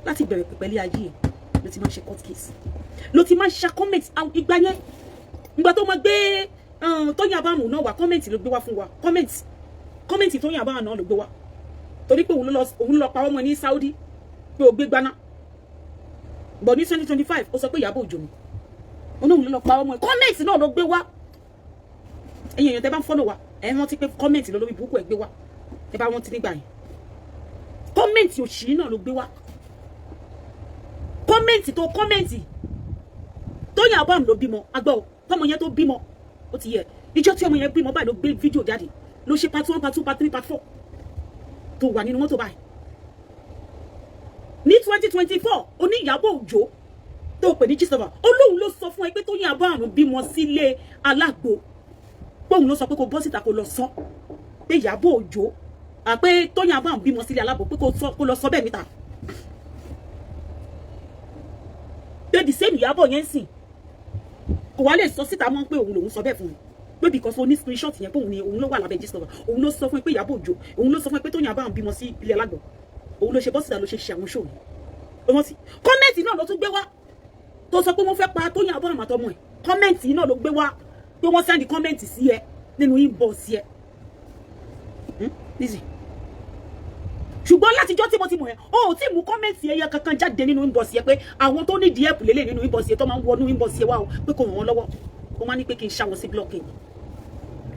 láti bẹ̀rẹ̀ pẹpẹ ní ayé ẹ ló ti máa ń ṣe court case, ló ti máa ń ṣe comment. Ìgbà yẹn, ìgbà tó máa gbé Tóyìn Abraham náà wá, comment ló gbé wá fún wa, comment. Comment Tóyìn Abraham náà ló gbé wá, torí pé òun lọ pa ọmọ ní Saudi pé ó gbé gbaná bọ̀ ní 2025. Ó sọ pé Ìyábọ̀ Òjó ni òun ló lọ pa ọmọ ẹ̀. Comment náà ló gbé wá. Ẹ̀yin èèyàn tẹ́ bá ń follow wa, ẹ̀ rántí pé comment ló lórí burúkú ẹ̀ gbé wá. Ẹ bá rántí nígbà yẹn, comment òṣì náà ló gbé wá. Comment tó comment, Tóyìn Abraham ló bímọ agbọ́ o. Tọmọ yẹn tó bímọ, ó ti yẹ ìjọ tí ọmọ yẹn bímọ báyìí ló gbé fídíò jáde, ló ṣe part one, part two, part three, part four tó wà nínú mọ́tò báyìí. Ní 2024, oní Ìyábọ̀ Òjó tó pè ní Gistlover, olóhùn ló sọ fún ẹ pé Tóyìn Abraham bímọ sílé alágbo, póun ló sọ pé kó bọ́ síta kó lọ sọ pé Ìyábọ̀ Òjó, àpé Tóyìn Abraham bímọ sílé alágbo, pé kó lọ sọ bẹ́ẹ̀ níta, pé the same Ìyábọ̀ yẹn sìn kò wá lè sọ síta mọ́ pé òun lòun sọ bẹ́ẹ̀ fún un, pé because o ní screenshot yẹn, pé òun ni òun ló wà lábẹ́ Gistlover, òun ló sọ fún ẹ pé Ìyábọ̀ Òjó, òun ló sọ fún ẹ pé Tóyìn Abraham bímọ sí ilé alágbo. Òun ló ṣe bọ́ síta, ló ṣe ṣe àwọn show yìí. Ó rántí comment náà ló tún gbé wá tó sọ pé wọ́n fẹ́ pa Tóyìn Abraham àtọmọ ẹ̀. Comment náà ló gbé wá pé wọ́n send comment sí ẹ nínú inbox ẹ, Lizzy. Ṣùgbọ́n látijọ́ tí mo ti mọ̀ ẹ́, o ò tí mú comment ẹyẹ kankan jáde nínú inbox ẹ pé àwọn tó ní díẹ̀ lélẹ̀ nínú inbox ẹ tó máa ń wọnú inbox ẹ wá o, pé kò ràn wọ́n lọ́wọ́. Ó máa ní pé kí n ṣá wọn sí blocking.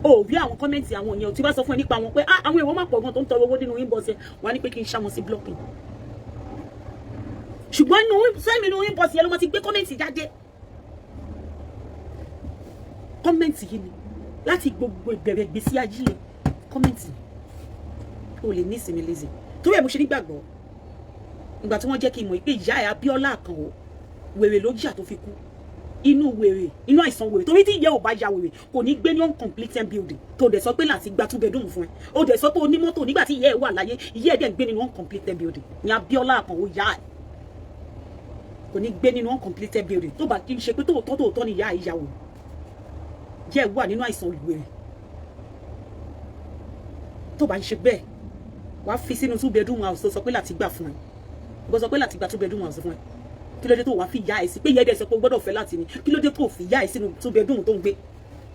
O ò rí àwọn comment àwọn yẹn, ò tí bá sọ fún ẹ nípa wọn pé ah, àwọn èèyàn máa pọ̀ gan tó ń tọrọ owó nínú inbox ẹ, wọ́n á ní pé kí n ṣá wọn sí blocking. Ṣùgbọ́n inú sẹ́mi, inú inbox yẹn ló máa ti gbé comment jáde. Comment yìí ni láti gbogbo ìbẹ̀rẹ̀ ìgbésí ayé ẹ. Comment o lè ní ìsinmi, Lizzy. Torí ẹ̀ mo ṣe nígbàgbọ́ ìgbà tí wọ́n jẹ́ kí n mọ̀ pé ìyá ẹ̀ Abíọ́lá Àkànó, wèrè ló jà tó fi kú, inú wèrè, inú àìsàn wèrè, torí tí ìyá ò bá ya wèrè, kò ní gbé ní uncompleted building tó dẹ̀ sọ pé láti gba two bedroom fún ẹ. Ó dẹ̀ sọ pé onímọ́tò nígbà tí ìyá ẹ̀ wà láyé. Ìyá ẹ̀ dẹ̀ ń gbé nínú uncompleted building ní Abíọ́lá Àkànó yá ẹ̀ kò ní gbé nínú uncompleted building tó bá kí n ṣe pé tóòtọ́ tóòtọ́ ni ìyá ẹ̀ ya wèrè, ìyá ẹ̀ wà nínú àìsàn wèrè. Tó bá ń ṣe bẹ́ẹ̀, wàá fi sínú two bedroom house tó sọ pé láti gbà fún ẹ. Bó sọ pé láti gba two bedroom house fún ẹ, kí ló dé tó wàá fi ìyá ẹ sí pé ìyá ẹ dẹ̀ sọ pé o gbọ́dọ̀ fẹ́ láti ní? Kí ló dé tó fi ìyá ẹ sínú two bedroom tó ń gbé?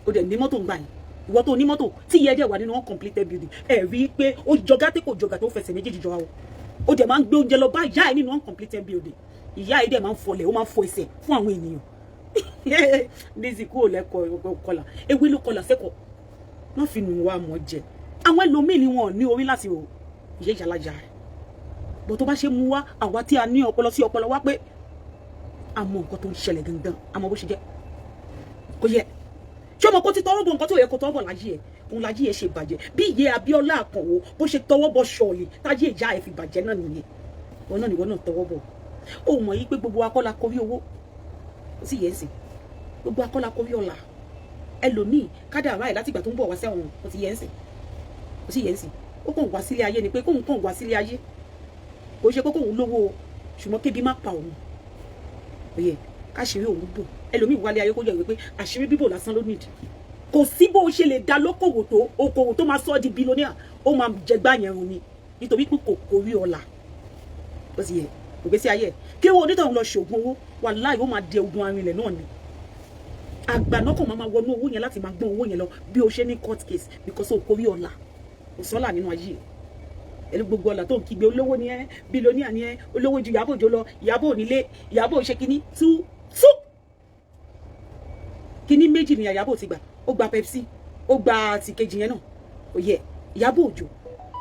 O dẹ̀ ní mọ́tò ń gbà yín. Ìwọ tó ní mọ́tò tí ìyá ẹ dẹ̀ wà nínú uncompleted building, ẹ rí i pé ó jọgá tí kò jọgà tó fẹsẹ̀ méjèèjì jọra o. Ó dẹ̀ máa ń gbé oúnjẹ lọ bá ìyá ẹ nínú uncompleted building. Ìyá ẹ dẹ̀ máa ń fọlẹ̀, ó máa ń fọ ẹsẹ̀ fún àwọn ènìyàn. Lizzy kúrò lẹ́kọ̀ọ́ kọlà, ewé ló kọlà sẹ́kọ̀ọ́, má fi nù wá mọ́ jẹ. Àwọn ẹlòmíì ni wọn ò ní orí láti rò ìyá ìyàlájà rẹ̀ bó tó bá ṣe mú wá. Àwa tí a ní ọpọlọ sí ọpọlọ wá pé a mọ nǹkan tó ń ṣẹlẹ̀ gangan, a mọ bó ṣe jẹ́. Kò yẹ ṣé ọmọ kó ti tọwọ́ bọ̀ nǹkan tó yẹ kó tọwọ́ bọ̀ láyé ẹ̀, òun láyé ẹ̀ ṣe bàjẹ́. Bí ìyẹ́ Abíọ́lá Àkànwó bó ṣe tọwọ́ bọ̀ ṣọ̀ọ̀lì táyé ìyá ẹ̀ fi bàjẹ́ náà nìyẹn. Wọn náà nìwọ náà tọwọ́ bọ̀. Ó mọ̀ yí pé gbogbo akọ́la korí owó, ó sì yẹ ẹ́ sìn. Gbogbo akọ́la korí ọ̀la. Ẹlòmíì kádàrá ẹ̀ látìgbà tó ń bọ̀ wá sẹ́wọ̀n, ó ti yẹ ẹ́ sìn, ó sì yẹ ẹ́ sìn. Ó kàn wá sílé ayé ni pé kóun kàn wá sílé ayé, kò ṣe pé kóun lówó o, ṣùgbọ́n kébi má pa òun, òye káṣírí òun bò. Ẹlòmíì wálé ayé kó yẹ wípé àṣírí bíbò lásán ló nídìí. Kò sí bó ṣe lè dá lókòwò tó, okòwò tó máa sọ ọ́ di billionaire, ó máa jẹgbá yẹn run ni, nítorí pé kò kórí ọ̀la. Ó sì yẹ ògbésí ayé ẹ̀ kí owó onítọ̀hún lọ ṣògùn owó, wàláhì, ó máa di ogun arinlẹ̀ náà ni. Àgbà náà kàn máa wọnú owó yẹn láti máa gbọ́n owó yẹn lọ bí o ṣe ní court case, because o kórí ọ̀la. Kò sọ́là nínú ayé ẹ̀ ẹni. Gbogbo ọ̀la tó ń kígbe olówó ni ẹ́, billionaire ni ẹ́, olówó ju Ìyábọ̀ Òjó lọ. Ìyábọ̀ onílé, Ìyábọ̀ ṣe kínní tú tú kínní méjì ni Ìyábọ̀ ti gbà. Ó gba Pepsi, ó gba ti kejì yẹn náà. Ó yẹ Ìyábọ̀ Òjó,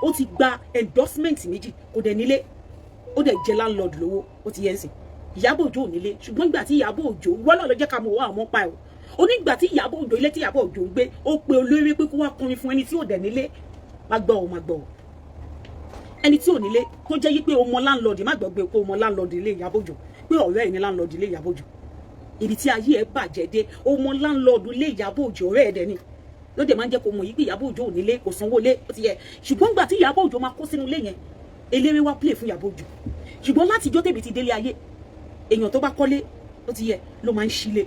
ó ti gba endorsement méjì, kò dẹ̀ nílé, ó dẹ̀ jẹ́ landlord lówó. Ó ti yẹ ń sìn. Ìyábọ̀ Òjó ò nílé, ṣùgbọ́n ìgbà tí Ìyábọ̀ Òjó wọ́n náà ló jẹ́ ká mọ̀ wọ́n àmọ́ pa ẹ̀ o. Onígbà tí Ìyábọ̀ Òjó, ilé tí Ìyábọ̀ Òjó ń gbé, ó pe olórí pé kó wá kọrin fún ẹni tí ò dẹ̀ nílé. Má gbọ́ o, má gbọ́ o. Ẹni tí ò nílé tó jẹ́ yí pé o mọ landlord, má gbọ́ pé o mọ landlord ilé Ìyábọ̀ Òjó, pé ọ̀rẹ́ ẹ̀ ní landlord ilé Ìyábọ̀ Òjó. Ibi tí ayé ẹ̀ bàjẹ́ dé, o mọ landlord ilé Ìyábọ̀ Òjó, ọ̀rẹ́ ẹ̀ dẹ̀ ni. Ló dẹ̀ máa ń jẹ́ kó mọ̀ yí pé Ìyábọ̀ Òjó ò nílé, kò sanwó lé. Ó ti yẹ. Ṣùgbọ́n gbà tí Ìyábọ̀ Òjó máa kó sínú ilé yẹn, eléré wá play fún Ìyábọ̀ Òjó. Ṣùgbọ́n láti ijọ́ tèmi ti délé ayé, èèyàn tó bá kọ́lé, ó ti yẹ, ló máa ń ṣílé.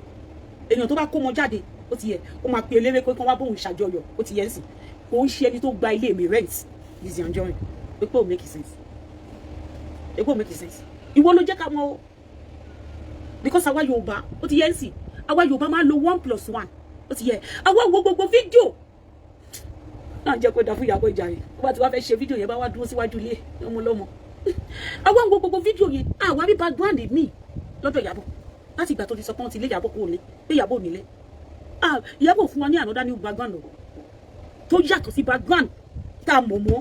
Èèyàn tó bá kó mọ jáde, ó ti yẹ, ó máa pe eléré pé kán wá bóun ṣàjọyọ̀. Ó ti yẹ ń sìn. Kò ń ṣe ẹni tó gba ilé mi rent. Lizzy Anjorin, pé ò make sense, pé ò make sense. Ìwọ ló jẹ́ ká mọ̀ o, because àwa Yorùbá, ó ti yẹ ń sìn, àwa Yorùbá máa lo one plus one. Ó ti yẹ, àwa wo gbogbo fídíò. Náà jẹ́ kó da fún Ìyábọ̀ ìjà rẹ̀. Ó bá ti wá fẹ́ ṣe fídíò yẹn, bá wá dúró síwájú ilé ọmọ lọ́mọ. Àwọn wo gbogbo fídíò yẹn, àwa rí background mi lọ́dọ̀ Ìyábọ̀ láti ìgbà tó ti sọ pé wọ́n ti lé Ìyábọ̀ kúrò ní pé Ìyábọ̀ ò nílé. Ìyábọ̀ fún wa ní another new background o tó yàtọ̀ sí background tá a mọ̀ mọ́.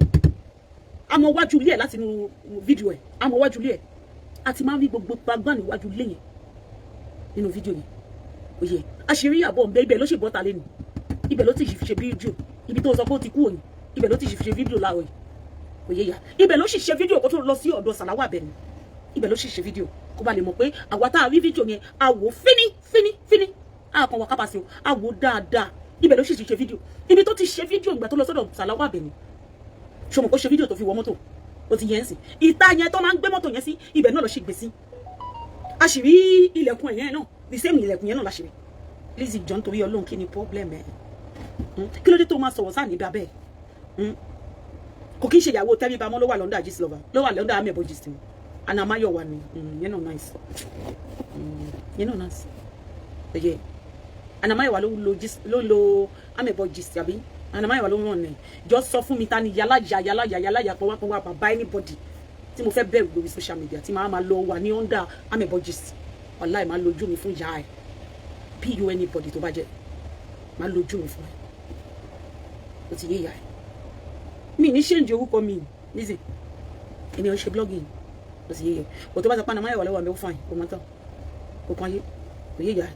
Àmọ́ wájú ilé ẹ̀ láti inú fídíò ẹ̀, àmọ́ wájú ilé ẹ̀, a ti máa ń rí gbogbo background iwájú ilé yẹn nínú fídíò yẹn. Òye àṣírí Ìyábọ̀ ń bẹ. Ibẹ̀ ló ṣe bọ́ta lẹ́nu, ibẹ̀ ló ti ṣe fídíò. Ibi tó sọ pé ó ti kú òyìn, ibẹ̀ ló ti ṣe fídíò láàárọ̀ yìí. Òye yà, ibẹ̀ ló sì ṣe fídíò kó tó lọ sí ọ̀dọ̀ Sàláwà Àbẹ̀ní. Ibẹ̀ ló sì ṣe fídíò kó ba lè mọ̀ pé àwa tá a rí fídíò yẹn, a wò fíní fíní fíní, a kàn wá kápásí o, a wò dáadáa. Ibẹ̀ ló sì ṣe fídíò. Ibi tó ti ṣe fídíò ìgbà tó lọ sọ́dọ̀ Sàláwà Àbẹ̀ní, ṣọmọ kó ṣe fídíò tó fi wọ mọ́tò? Ó ti yẹn ń sìn, ìta yẹn tó máa ń gbé mọ́tò yẹn sí, ibẹ̀ náà lọ ṣe gbé sí. A sì rí ilẹ̀kùn ẹ̀yẹn náà, the same ilẹ̀kùn yẹn náà la ṣe rí. Lizzy, jọ, nítorí Ọlọ́run, kí ni problem ẹ̀? Kí ló dé tó máa sọ̀rọ̀ sáà níbi abẹ́ ẹ̀? Kò kí ń ṣe ìyàwó tẹ́ríba mọ́. Ló wà lọ́ndà Gistlover, ló wà lọ́ndà Amebo Gist ni. Anamáyọ̀wá ni yẹn náà. Nice, yẹn náà nice. Ẹ̀yẹ Anamáyọ̀wá ló lo gist, ló lo Amebo Gist, àbí Anamáyọ̀wá ló ràn ní. Jọ, sọ fún mi, ta ni yálàyà yálàyà yálàyà pọ̀wápọ̀wá bàbá anybody tí mo fẹ́ bẹ̀rù lórí social media tí màá máa lọ wà ní under Amebo Gist? Wàláì, máa lójú mi fún ìyá ẹ̀ pu anybody tó bá jẹ́, máa lójú mi fún ẹ. Ó ti yé ìyá ẹ. Mi ní change orúkọ mi. Lizzy, èmi ò ṣe blogging. Ó ti yé yẹ kò tó bá sọ pé Anamáyọ̀wá lọ́wọ́ mi, ó fine, kò mọ́ tán, kò kàn ayé, kò yé ìyá ẹ.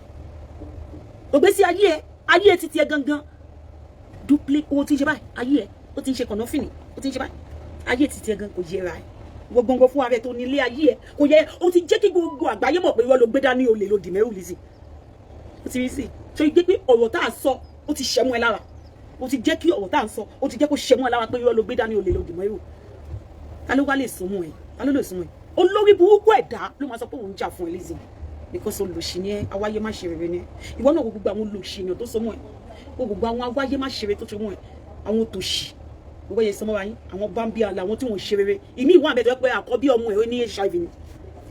Ògbésí ayé ẹ, ayé ẹ títí ẹ gangan duplicate. Owó tí ń ṣe báyìí, ayé ẹ ó ti ń ṣe kànáfìnì, ó ti ń ṣe báyìí. Ayé títí ẹ gan kò yẹra ẹ gbogbo fún ara ẹ tó nílé ayé ẹ kò yẹ. Ó ti jẹ́ kí gbogbo àgbáyé mọ̀ pé ìwọ ló gbé dání olè ló dì mẹ́rù. Lizzy, ó ti rí sí ṣe gbé pé ọ̀rọ̀ tá a sọ, ó ti ṣẹ́mú ẹ lára. Ó ti jẹ́ kí ọ̀rọ̀ tá à ń sọ, ó ti jẹ́ kó ṣẹ́mú ẹ lára pé ìwọ ló gbé dání olè ló dì mẹ́rù. Ta ló wá lè súnmọ́ ẹ? Ta ló lè súnmọ́ ẹ? Olórí burúkú ẹ̀dá ló máa sọ pé òun jà fún ẹ, Lizzy, because olùsí ni ẹ, awáyé má ṣe rere ni ẹ. Ìwọ náà, gbogbo àwọn olùsí èèyàn tó sọmọ ẹ, gbogbo àwọn awáyé má ṣe rere tó sọmọ ẹ, àwọn tòṣì, gbogbo yẹn sọmọ wa yín, àwọn bámbí àlà, àwọn tí wọn ṣe rere. Ìmí ìwọ̀n àbẹ̀tẹ̀ pé àkọ́bí ọmọ ẹ̀ ó ní HIV ni,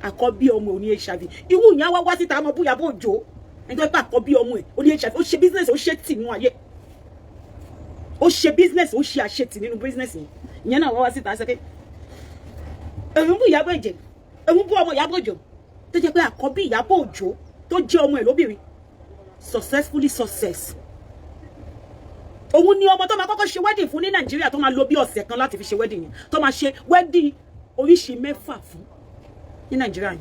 àkọ́bí ọmọ ẹ̀ ó ní HIV. Irú ìyẹn wá wá síta, ọmọ búyà bó jò ẹni tó pé àkọ́bí ọmọ ẹ̀ ó ní HIV. Ó ṣe business, ó ṣe tì nínú ayé, ó ṣe business, ó ṣe àṣetì nínú business yẹn. Ìyẹn náà wá wá síta ṣe pé òun bú Ìyábọ̀ Òjó, òun bú ọmọ Ìyábọ̀ Òjó, tó jẹ́ pé àkọ́bí Ìyábọ̀ Òjó tó jẹ́ ọmọ ẹ̀ lóbìnrin, successfully success. Òun ni ọmọ tó máa kọ́kọ́ ṣe wedding fún ní Nàìjíríà, tó máa lò bí ọ̀sẹ̀ kan láti fi ṣe wedding yẹn, tó máa ṣe wedding oríṣi 6 fún ní Nàìjíríà yẹn.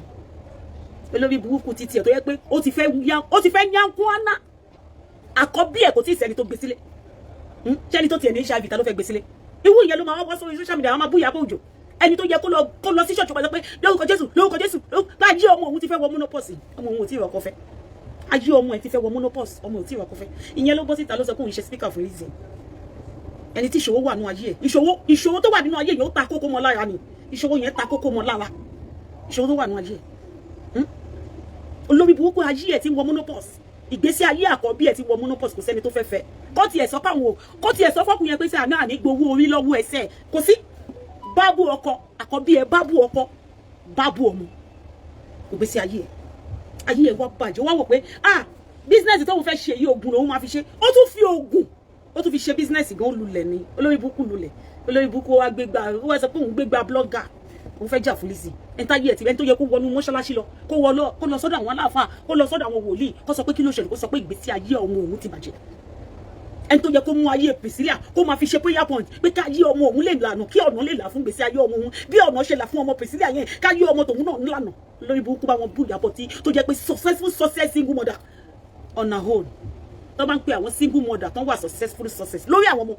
Olórí burúkú títí ẹ̀ tó yẹ pé ó ti fẹ́ yá, ó ti fẹ́ yánkú áná. Àkọ́bí ẹ̀ kò tí ì sẹ́ni tó gbé sílé. Ṣẹ́ni tó tiẹ̀ ní HIV, ta ló fẹ́ gbé sílé? Irú ìyẹn ló máa wá sórí social media, àwọn máa bú Ìyábọ̀ Òjó. Ẹni tó yẹ kó lọ sí ṣọ́ọ̀ṣì pàṣẹ pé lórúkọ Jésù, lórúkọ Jésù, báyìí ọmọ òun ti fẹ́ wọ menopause, ọmọ òun ò tí ì rọ́kọ fẹ́. Ayé ọmọ ẹ̀ ti fẹ́ wọ menopause, ọmọ ò tí ì rọ́kọ fẹ́. Ìyẹn ló bọ́ síta, ló sọ pé òun ṣe speaker fún Lizzy. Ẹni tí ìṣòro wà nínú ayé ẹ̀, ìṣòro tó wà nínú ayé yẹn, ó ta kókó mọ́ lára ni. Ìṣòro yẹn ta kókó mọ́ lára. Ìṣòro tó wà nínú ayé ẹ̀, olórí burúkú, ayé ẹ̀ ti ń wọ menopause, ìgbésí ayé àkọ́bí ẹ̀ ti wọ menopause, kò sẹ́ni tó fẹ́ fẹ́. Kó tiẹ̀ sọ fáwọn, kó tiẹ̀ sọ fọ́kùn yẹn pé sẹ́ àná àní gbowó orí lọ́wọ́ ẹsẹ̀, kò sí bábú ọkọ. Àkọ́bí ẹ̀ bábú ọkọ, bábú ọmọ. Ìgbésí ayé ẹ̀, ayé ẹ̀ wá bàjẹ́. Wá wò pé, ah, business tóun fẹ́ ṣe yìí, oògùn lòun máa fi ṣe. Ó tún fi oògùn, ó tún fi ṣe business gan, ó lulẹ̀ ni. Olórí burúkú lulẹ̀, olórí burúkú wa gbégbá, ó wá sọ pé òun gbégbá blogger, òun fẹ́ jà fún Lizzy. Ẹni táyé ẹ̀ ti, ẹni tó yẹ kó wọnú mọ́ṣáláṣí lọ, kó wọ lọ, kó lọ sọ́dọ̀ àwọn aláàfáà, kó lọ sọ́dọ̀ àwọn wòlíì, kó sọ pé kí ló ṣẹlẹ̀, kó sọ pé ìgbésí ayé ọmọ òun ti bàjẹ́. Ẹni tó yẹ kó mú ayé Priscilla, kó máa fi ṣe prayer point pé ká yí ọmọ òun lè lànà, kí ọ̀nà lè là fún ìgbésí ayé ọmọ òun, bí ọ̀nà ṣe là fún ọmọ Priscilla yẹn, ká yí ọmọ tòun náà lànà. Lórí burúkú, bá wọn bú Ìyábọ̀ tí tó jẹ́ pé successful success single mother on her own. Tó bá ń pe àwọn single mother tó ń wà successful success lórí àwọn ọmọ,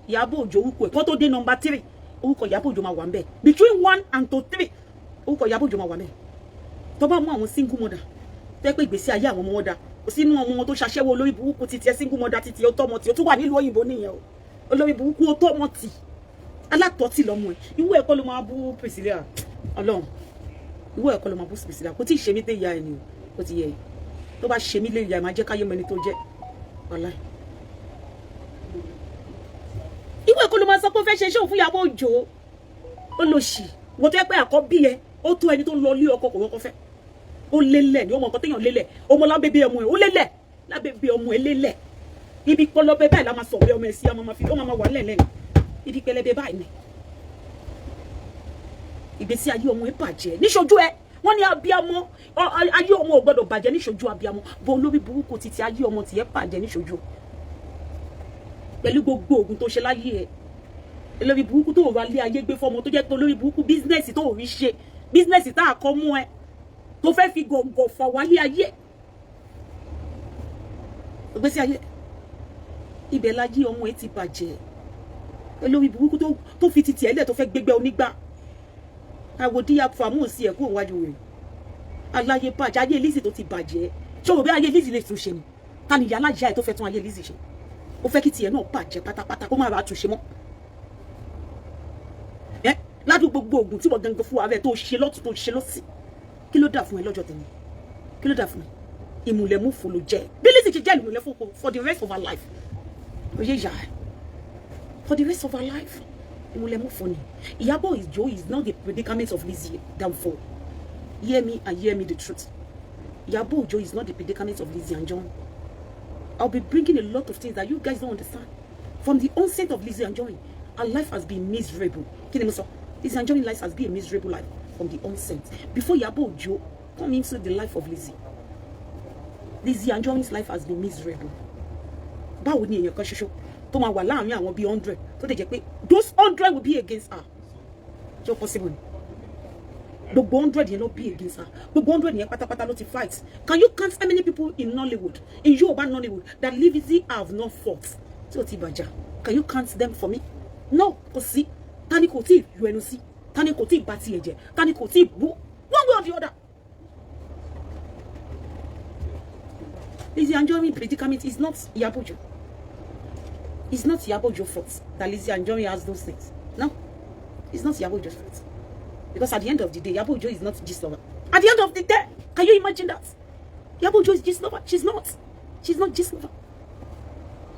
Ìyábọ̀ Òjó, orúkọ ẹ̀ kó tó dé number 3, orúkọ Ìyábọ̀ Òjó máa wà ń bẹ̀. Between 1 and to 3, orúkọ Ìyábọ̀ Òjó máa wà ń bẹ̀. Tó bá mú àwọn single mother tẹ́ pé ìgbésí ayé àwọn ọmọ wọn dá, kò sínú ọmọ wọn tó ṣaṣẹ́wó. Olórí burúkú títí ẹ, single mother títí ẹ, ó tọ́mọ tí ó tún wà nílùú òyìnbó nìyẹn o. Olórí burúkú, ó tọ́mọ tì, alátọ́tì lọ́mọ ẹ̀. Ìwọ ẹ̀kọ́ ló máa bú Priscilla. Ọlọ́run, ìwọ ẹ̀kọ́ ló máa bú Priscilla. Kò tí ì ṣe mí dé ìyá ẹ̀ ni o. Ó ti yẹ ẹ. Tó bá ṣe mí lé ìyá ẹ̀, máa jẹ́ káyé mọ ẹni tó jẹ́. Wàláì, ìwọ ẹ̀kọ́ ló máa sọ pé ó fẹ́ ṣe iṣẹ́ òun fún Ìyábọ̀ Òjó. Ó lọ sí wọ́n tó yẹ pé àkọ́bí ẹ, ó tó ẹni tó ń lọ lé ọkọ, kò wọ́kọ́ fẹ́. Ó lélẹ̀ ní ọmọ nǹkan téèyàn lélẹ̀, ọmọ lábẹ́bẹ́ ọmọ ẹ̀, ó lélẹ̀ lábẹ́bẹ́ ọmọ ẹ̀ lélẹ̀. Ibi pẹlẹbẹ báyìí la máa sọ̀rọ̀ ọmọ ẹ̀ sí, ọmọ máa fi ọmọ máa wà lẹ́lẹ́ni. Ibi pẹlẹbẹ báyìí ni ìgbésí ayé ọmọ ẹ bàjẹ́ níṣojú ẹ. Wọ́n ní abiyamọ, ayé ọmọ ò gbọ́dọ̀ bàjẹ́ níṣojú abiyamọ. Bó olórí burúkú títí ayé ọmọ tiẹ̀ bàjẹ́ níṣojú pẹ̀lú gbogbo oògùn tó ṣe láyé ẹ, olórí burúkú tó wà lé ayé gbé fọmọ, tó jẹ́ pé olórí burúkú, business tó rí ṣe, business tá a kọ́ mú ẹ, tó fẹ́ fi gọ̀ǹgọ̀ fà wálé ayé, ìgbésí ayé ibẹ̀ láyé ọmọ ẹ ti bàjẹ́. Olórí burúkú tó fi titi ẹ̀ lẹ̀, tó fẹ́ gbégbé onígbà àwòdíyà fàmù sí ẹ̀ kúrò wájú rẹ̀. Aláyé bàjẹ́, ayé Lizzy tó ti bàjẹ́, ṣé o bí ayé Lizzy lè tún ṣe ni? Ta ni ìyá aláya ẹ̀ tó fẹ́ tún ayé Lizzy ṣe? Ó fẹ́ kí tiẹ̀ náà bàjẹ́ pátápátá, kó má bàa tún ṣe mọ́ ẹ. Ládùú gbogbo oògùn tí wọ́n gangan fún wa rẹ̀ tó ṣe lọ́tún, tó ṣe lọ́sì, kí ló dà fún ẹ lọ́jọ́ tẹ̀mí? Kí ló dà fún ẹ? Ìmùlẹ̀múfò ló jẹ́. Bí Lizzy ṣe jẹ́ ìmùlẹ̀ fún for the rest of her life, oyè yà ẹ, for the rest of her life, ìmùlẹ̀múfò ni. Ìyábọ̀ Òjó is not the predicament of Lizzy downfall. Hear me and hear me the truth. Ìyábọ̀ Òjó is not the predicament of Lizzy Anjorin. I'll be bringing a lot of things that you guys don't understand. From the onset of Lizzy Anjorin, her life has been miserable. Kí ni mo sọ? Lizzy Anjorin life has been a miserable life from the onset. Before Ìyábọ̀ Òjó come into the life of Lizzy, Lizzy Anjorin's life has been miserable. Báwo ni èèyàn kan ṣoṣo tó máa wà láàrin àwọn bíi 100, tó dẹ̀ jẹ́ pé those 100 will be against her? Ṣé ó possible ni? Gbogbo 100 yẹn ló be against her. Gbogbo 100 yẹn pátápátá ló ti fight. Can you count how many people in Nollywood, in Yoruba Nollywood, that Lizzy have not fought, tí ó ti bàjá? Can you count them for me? No, kò sí. Ta ni kò tí ì yọ ẹnu sí? Ta ni kò tí ì bá tiẹ̀ jẹ́? Ta ni kò tí ì bú one way or the other? Lizzy Anjorin predicament is not Iyabo Ojo. It's not Iyabo Ojo fault that Lizzy Anjorin has those things. No, it's not Iyabo Ojo's fault. Because at the end of the day, Iyabo Ojo is not Gistlover. At the end of the day, can you imagine that? Iyabo Ojo is Gistlover. She's not. She's not Gistlover.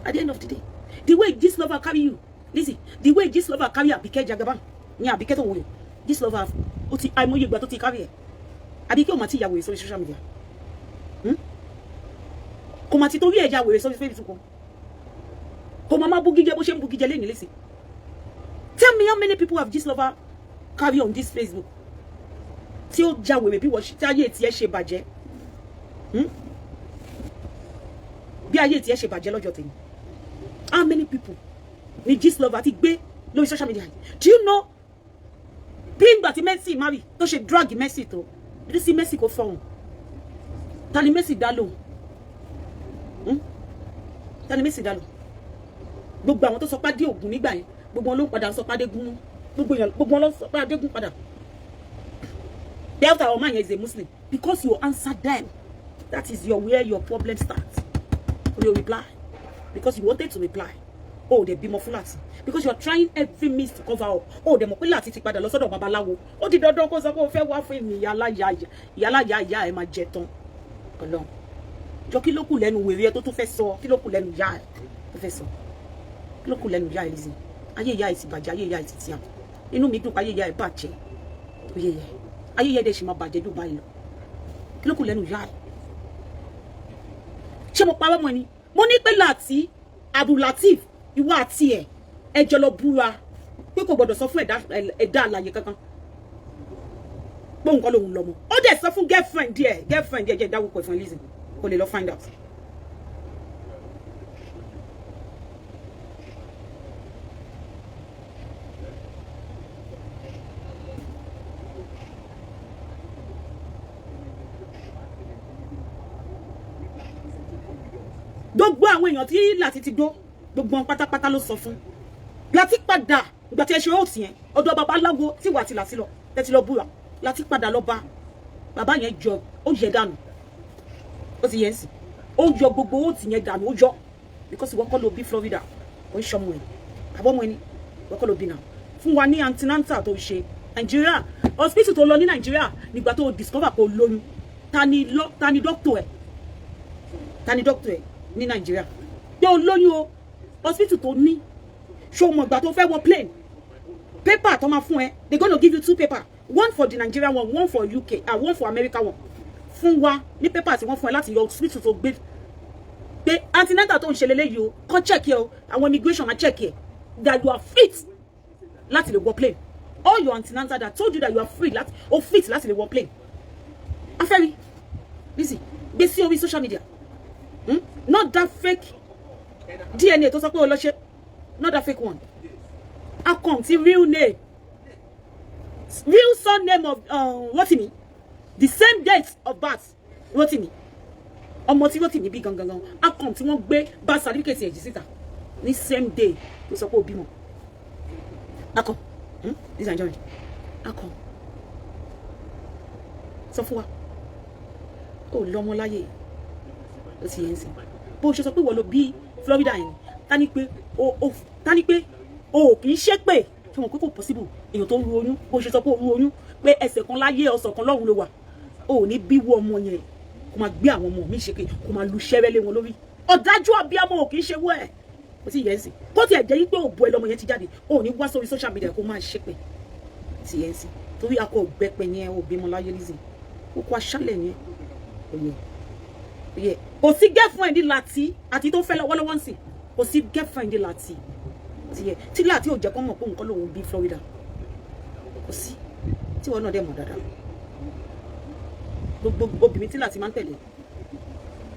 At the end of the day, the way Gistlover carry you, Lizzy, the way Gistlover carry Abike Jagaban, ní Abike tó wòye, Gistlover, ó ti àìmọye ìgbà tó ti carry ẹ̀. Abike ò mà ti ya wèrè sórí social media. Kò mà ti torí ẹ̀ ya wèrè sórí Facebook. Kò mà má bú gíjẹ bó ṣe ń bú gíjẹ lẹ́yìn lẹ́sìn. Tell me how many people have Gistlover carry on this Facebook tí ó ja wèrè bí wọ́n ṣe, tí ayé tiẹ̀ ṣe bàjẹ́, Bí ayé tiẹ̀ ṣe bàjẹ́ lọ́jọ́ tèmi. How many people ni Gistlover ti gbé lórí social media? Do you know bí ìgbà tí Mercy marry, tó ṣe drag Mercy, tó bí sí Mercy kò fọhùn? Ta ni Mercy dá lóhùn? Ta ni Mercy dá lóhùn? Gbogbo àwọn tó sọ pé adé ògùn nígbà yẹn, gbogbo wọn ló ń padà sọ pé adégún mú. Gbogbo èèyàn, gbogbo wọn ló sọ pé adégún padà. Delta ọmọ yẹn is a Muslim because you answer them. That is your where your problem starts. You reply because you wanted to reply. O ò dẹ̀ bímọ fún Láti because you are trying every means to cover up. O ò dẹ̀ mọ̀ pé Láti ti padà lọ sọ́dọ̀ babaláwo. Ó di dandan kó sọ pé o fẹ́ wá fún èmi. Ìyáláyà ìyáláyà ìyá ẹ̀ máa jẹ tán. Ọlọ́run jọ, kí ló kù lẹ́nu wèrè ẹ tó tún fẹ́ sọ? Kí ló kù lẹ́nu ìyá ẹ tó fẹ́ sọ? Kí ló kù lẹ́nu ìyá ẹ? Lizzy, ayé ìyá ẹ ti bàjẹ́, ayé ìyá ẹ ti tíyà. Inú mi dùn pé ayé ìyá ẹ bàjẹ́. Oyè yẹ ayé ìyá ẹ dẹ̀ ṣì máa bàjẹ́ jù báyìí lọ. Kí ló kù lẹ́nu ìyá ẹ? Ṣé mo parọ́ mọ́ ni? Mo ní pé Láti Abdulateef, ìwọ àti ẹ̀ ẹ jọ lọ búra pé kò gbọdọ̀ sọ fún ẹ̀dá àlàyé kankan pé òun kọ́ lòun lọ́mọ. Ó dẹ̀ sọ fún girlfriend ẹ̀. Girlfriend ẹ̀ jẹ́ ìdáwó pẹ̀ fún Lizzy, kò lè lọ find out. Gbogbo àwọn èèyàn tí Láti ti dó, gbogbo wọn pátápátá ló sọ fún Láti padà. Ìgbà tí ẹ ṣe òòtì yẹn, ọ̀dọ̀ babaláwo tí wà tí Láti lọ tẹ́tí lọ búra, Láti padà lọ bá bàbá yẹn jọ, ó yẹ dànù. Ó ti yẹn sì, ó yọ gbogbo òòtì yẹn dànù, ó yọ because ìwọ kọ́ ló bí Florida, kò ń ṣọmọ ẹ, àbọ̀mọ ẹni, ìwọ kọ́ ló bí náà. Fún wa ní antenatal tó ṣe Nàìjíríà, hospital tó lọ ní Nàìjíríà nígbà tó discover pé o lóyún. Ta ni doctor ẹ? Ta ni doctor ẹ ní Nàìjíríà pé o lóyún o? Hospital tó ní, ṣó mọ̀ ìgbà tó fẹ́ wọ plane, paper tó máa fún ẹ? They gonna give you two paper, one for the Nigerian one, one for UK and one for America one. Fún wa ní paper tí wọ́n fún ẹ láti yọ hospital tó gbé. Pé antenatal tó ń ṣe leléyìí o, kàn check ẹ o, àwọn immigration máa check ẹ that you are fit láti lè wọ plane. All your antenatal that told you that you are free láti o fit láti lè wọ plane. Afẹ́rí Lizzy, gbé sí orí social media, Not that fake DNA tó sọ pé o lọ ṣe, not that fake one. Akon ti real name, real surname of Rotimi, the same date of birth Rotimi, ọmọ tí Rotimi bí gangan gan. Akon tí wọ́n gbé birth certificate ẹ̀ jí síta ní same day tó sọ pé ó bímọ. Akon, Lizzy Anjorin, akon sọ fún wa, ó lọ́mọ láyé, ó ti yẹn ń sìn. Bó ṣe sọ pé wọ́n ló bí Florida yẹn, ta ni pé o ta ni pé o kì í ṣe pé ṣé wọn pé kò possible. Èèyàn tó ń ru oyún, bó ṣe sọ pé o ru oyún pé ẹsẹ̀ kan láyé, ọ̀sán kan lọ́run ló wà, o ò ní bí wọ ọmọ yẹn, kó máa gbé àwọn ọmọ mi ṣe pé kó máa lu ṣẹ́rẹ́ lé wọn lórí. Ọ̀dájú abiyamọ ò kì í ṣe wọ́ ẹ̀. Kò tí ì yẹn sìn, kó tiẹ̀ jẹ́ pé òbò ẹ lọmọ yẹn ti jáde, o ò ní wá sórí social media kó máa ṣépè tí yẹn sìn, torí akọ ògbẹ́pẹ yẹn ò bímọ láyé. Lizzy, ó kó aṣálẹ̀ yẹn òye òye. Kò sí girlfriend Láti àti tó fẹ́ lọ́wọ́lọ́wọ́ ń sìn, kò sí girlfriend Láti tiẹ̀ tí Láti ò jẹ́ kó mọ̀ pé nǹkan lòun bí Florida. Kò sí tí wọn náà dẹ̀ mọ̀ dáadáa. Gbogbo obìnrin tí Láti máa ń tẹ̀lé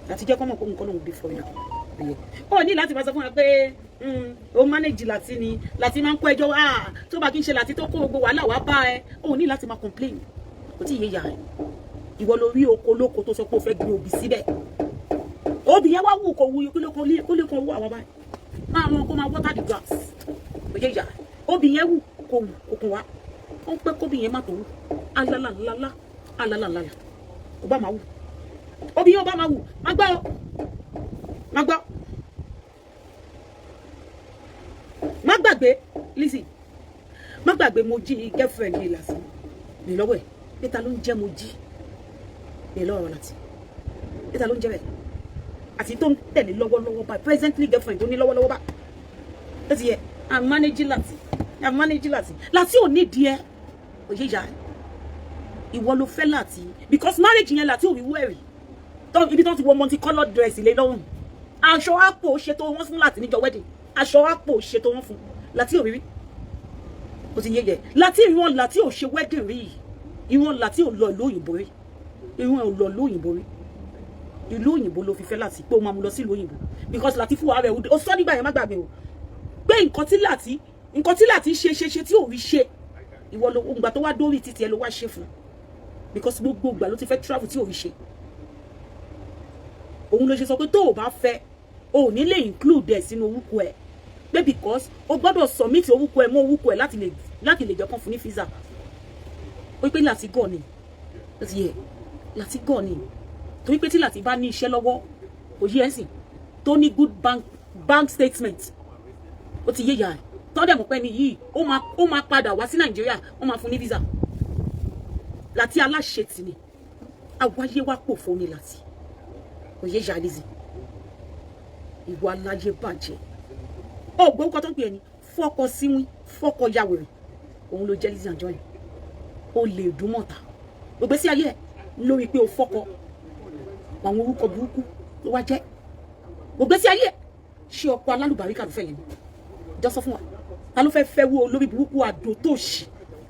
láti jẹ́ kó mọ̀ pé nǹkan lòun bí Florida. Ó ní láti máa sọ fún wa pé ó manage Láti ni Láti máa ń kó ẹjọ́ wá, tó bá kí n ṣe Láti tó kó gbogbo wàhálà wá bá ẹ. Ó ní láti máa complain. Kò tí ì yé ya ẹ. Ìwọ ló rí oko lóko tó sọ pé o fẹ́ gbin obì síbẹ̀. Obì yẹn wá wù kó wù, kó lè kó wù àwọn báyìí máa wọn kó máa water the grass. Kò yé ya. Obì yẹn wù kó wù kó kún wa, ó ń pẹ́ kóbì yẹn má tó wù. Alálàlálá alálàlálá, kò bá máa wù, obì yẹn ò bá máa wù. Má gbọ́, má gbọ́, má gbàgbé. Lizzy, má gbàgbé. Mo jí girlfriend yìí lásán ní lọ́wọ́ ẹ̀ pé ta ló ń jẹ́ mo jí ní lọ́wọ́ láti pé ta ló ń jẹ́ bẹ́ẹ̀ àti tó ń tẹ̀lé lọ́wọ́lọ́wọ́ báyìí, presently girlfriend tó ní lọ́wọ́lọ́wọ́ báyìí. Ó ti yẹ. I'm managing Láti, I'm managing Láti. Láti ò nídìí ẹ, òye ìyá ẹ. Ìwọ ló fẹ́ Láti because marriage yẹn, Láti ò rí wẹ̀rì ibi tó ti wọ multicolored dress lé lọ́rùn, aṣọ àpò ṣètò wọn fún Láti níjọ́ wedding, aṣọ àpò ṣètò wọn fún Láti ò rí rí. Ó ti yé yẹ. Láti ìwọ̀n Láti ò ṣe wedding rí, ìwọ̀n Láti ò lọ ìlú òyìnbó rí, ìwọ̀n ò lọ ìlú òyìnbó rí. Ìlú òyìnbó ló fi fẹ́ Láti pé ó máa mú lọ sí ìlú òyìnbó because Láti fún wa rẹ̀. Ó sọ nígbà yẹn, má gbàgbé o, pé nǹkan tí Láti ṣe ṣe ṣe tí ò rí ṣe, ìwọ ló ìgbà tó wá dórí títí ẹ ló wá ṣe fún, because gbogbo ìgbà ló ti fẹ́ travel tí ò rí ṣe. Òun ló ṣe sọ pé tó o bá fẹ́, o ò ní lè include ẹ̀ sínú orúkọ ẹ̀, pé because o gbọ́dọ̀ submit orúkọ ẹ̀ mọ́ orúkọ ẹ̀ láti lè jẹ́ kán fún ní visa. Ó pé Láti gọ̀ ni, ó ti yẹ. Láti gọ̀ ni, torí pé tí Láti bá ní iṣẹ́ lọ́wọ́, kò yí ẹ̀sìn tó ní good bank statement, ó ti yé ya ẹ̀, tọ́dẹ̀ mọ̀ pé ní yìí ó máa padà wá sí Nàìjíríà, wọ́n máa fún ní visa. Láti aláṣetì ni, àwáyé wá pòfo ni Láti. Kò yé ya. Lizzy, ìwọ aláyé bàjẹ́, ó gbórúkọ tó ń pè é ní fọ́kọ síwín, fọ́kọ yàwèrè, òun ló jẹ́. Lizzy Anjorin, ó lè dùn mọ̀ta gbogbo sí ayé ẹ̀ lórí pé o fọ́kọ. Àwọn orúkọ burúkú ló wá jẹ́ gbogbo sí ayé ẹ̀. Ṣé ọkọ alálùbáríkà ló fẹ́ yẹn ni? Jọ sọ fún wa, ta ló fẹ́ fẹ́ wo olórí burúkú, àdótòṣì,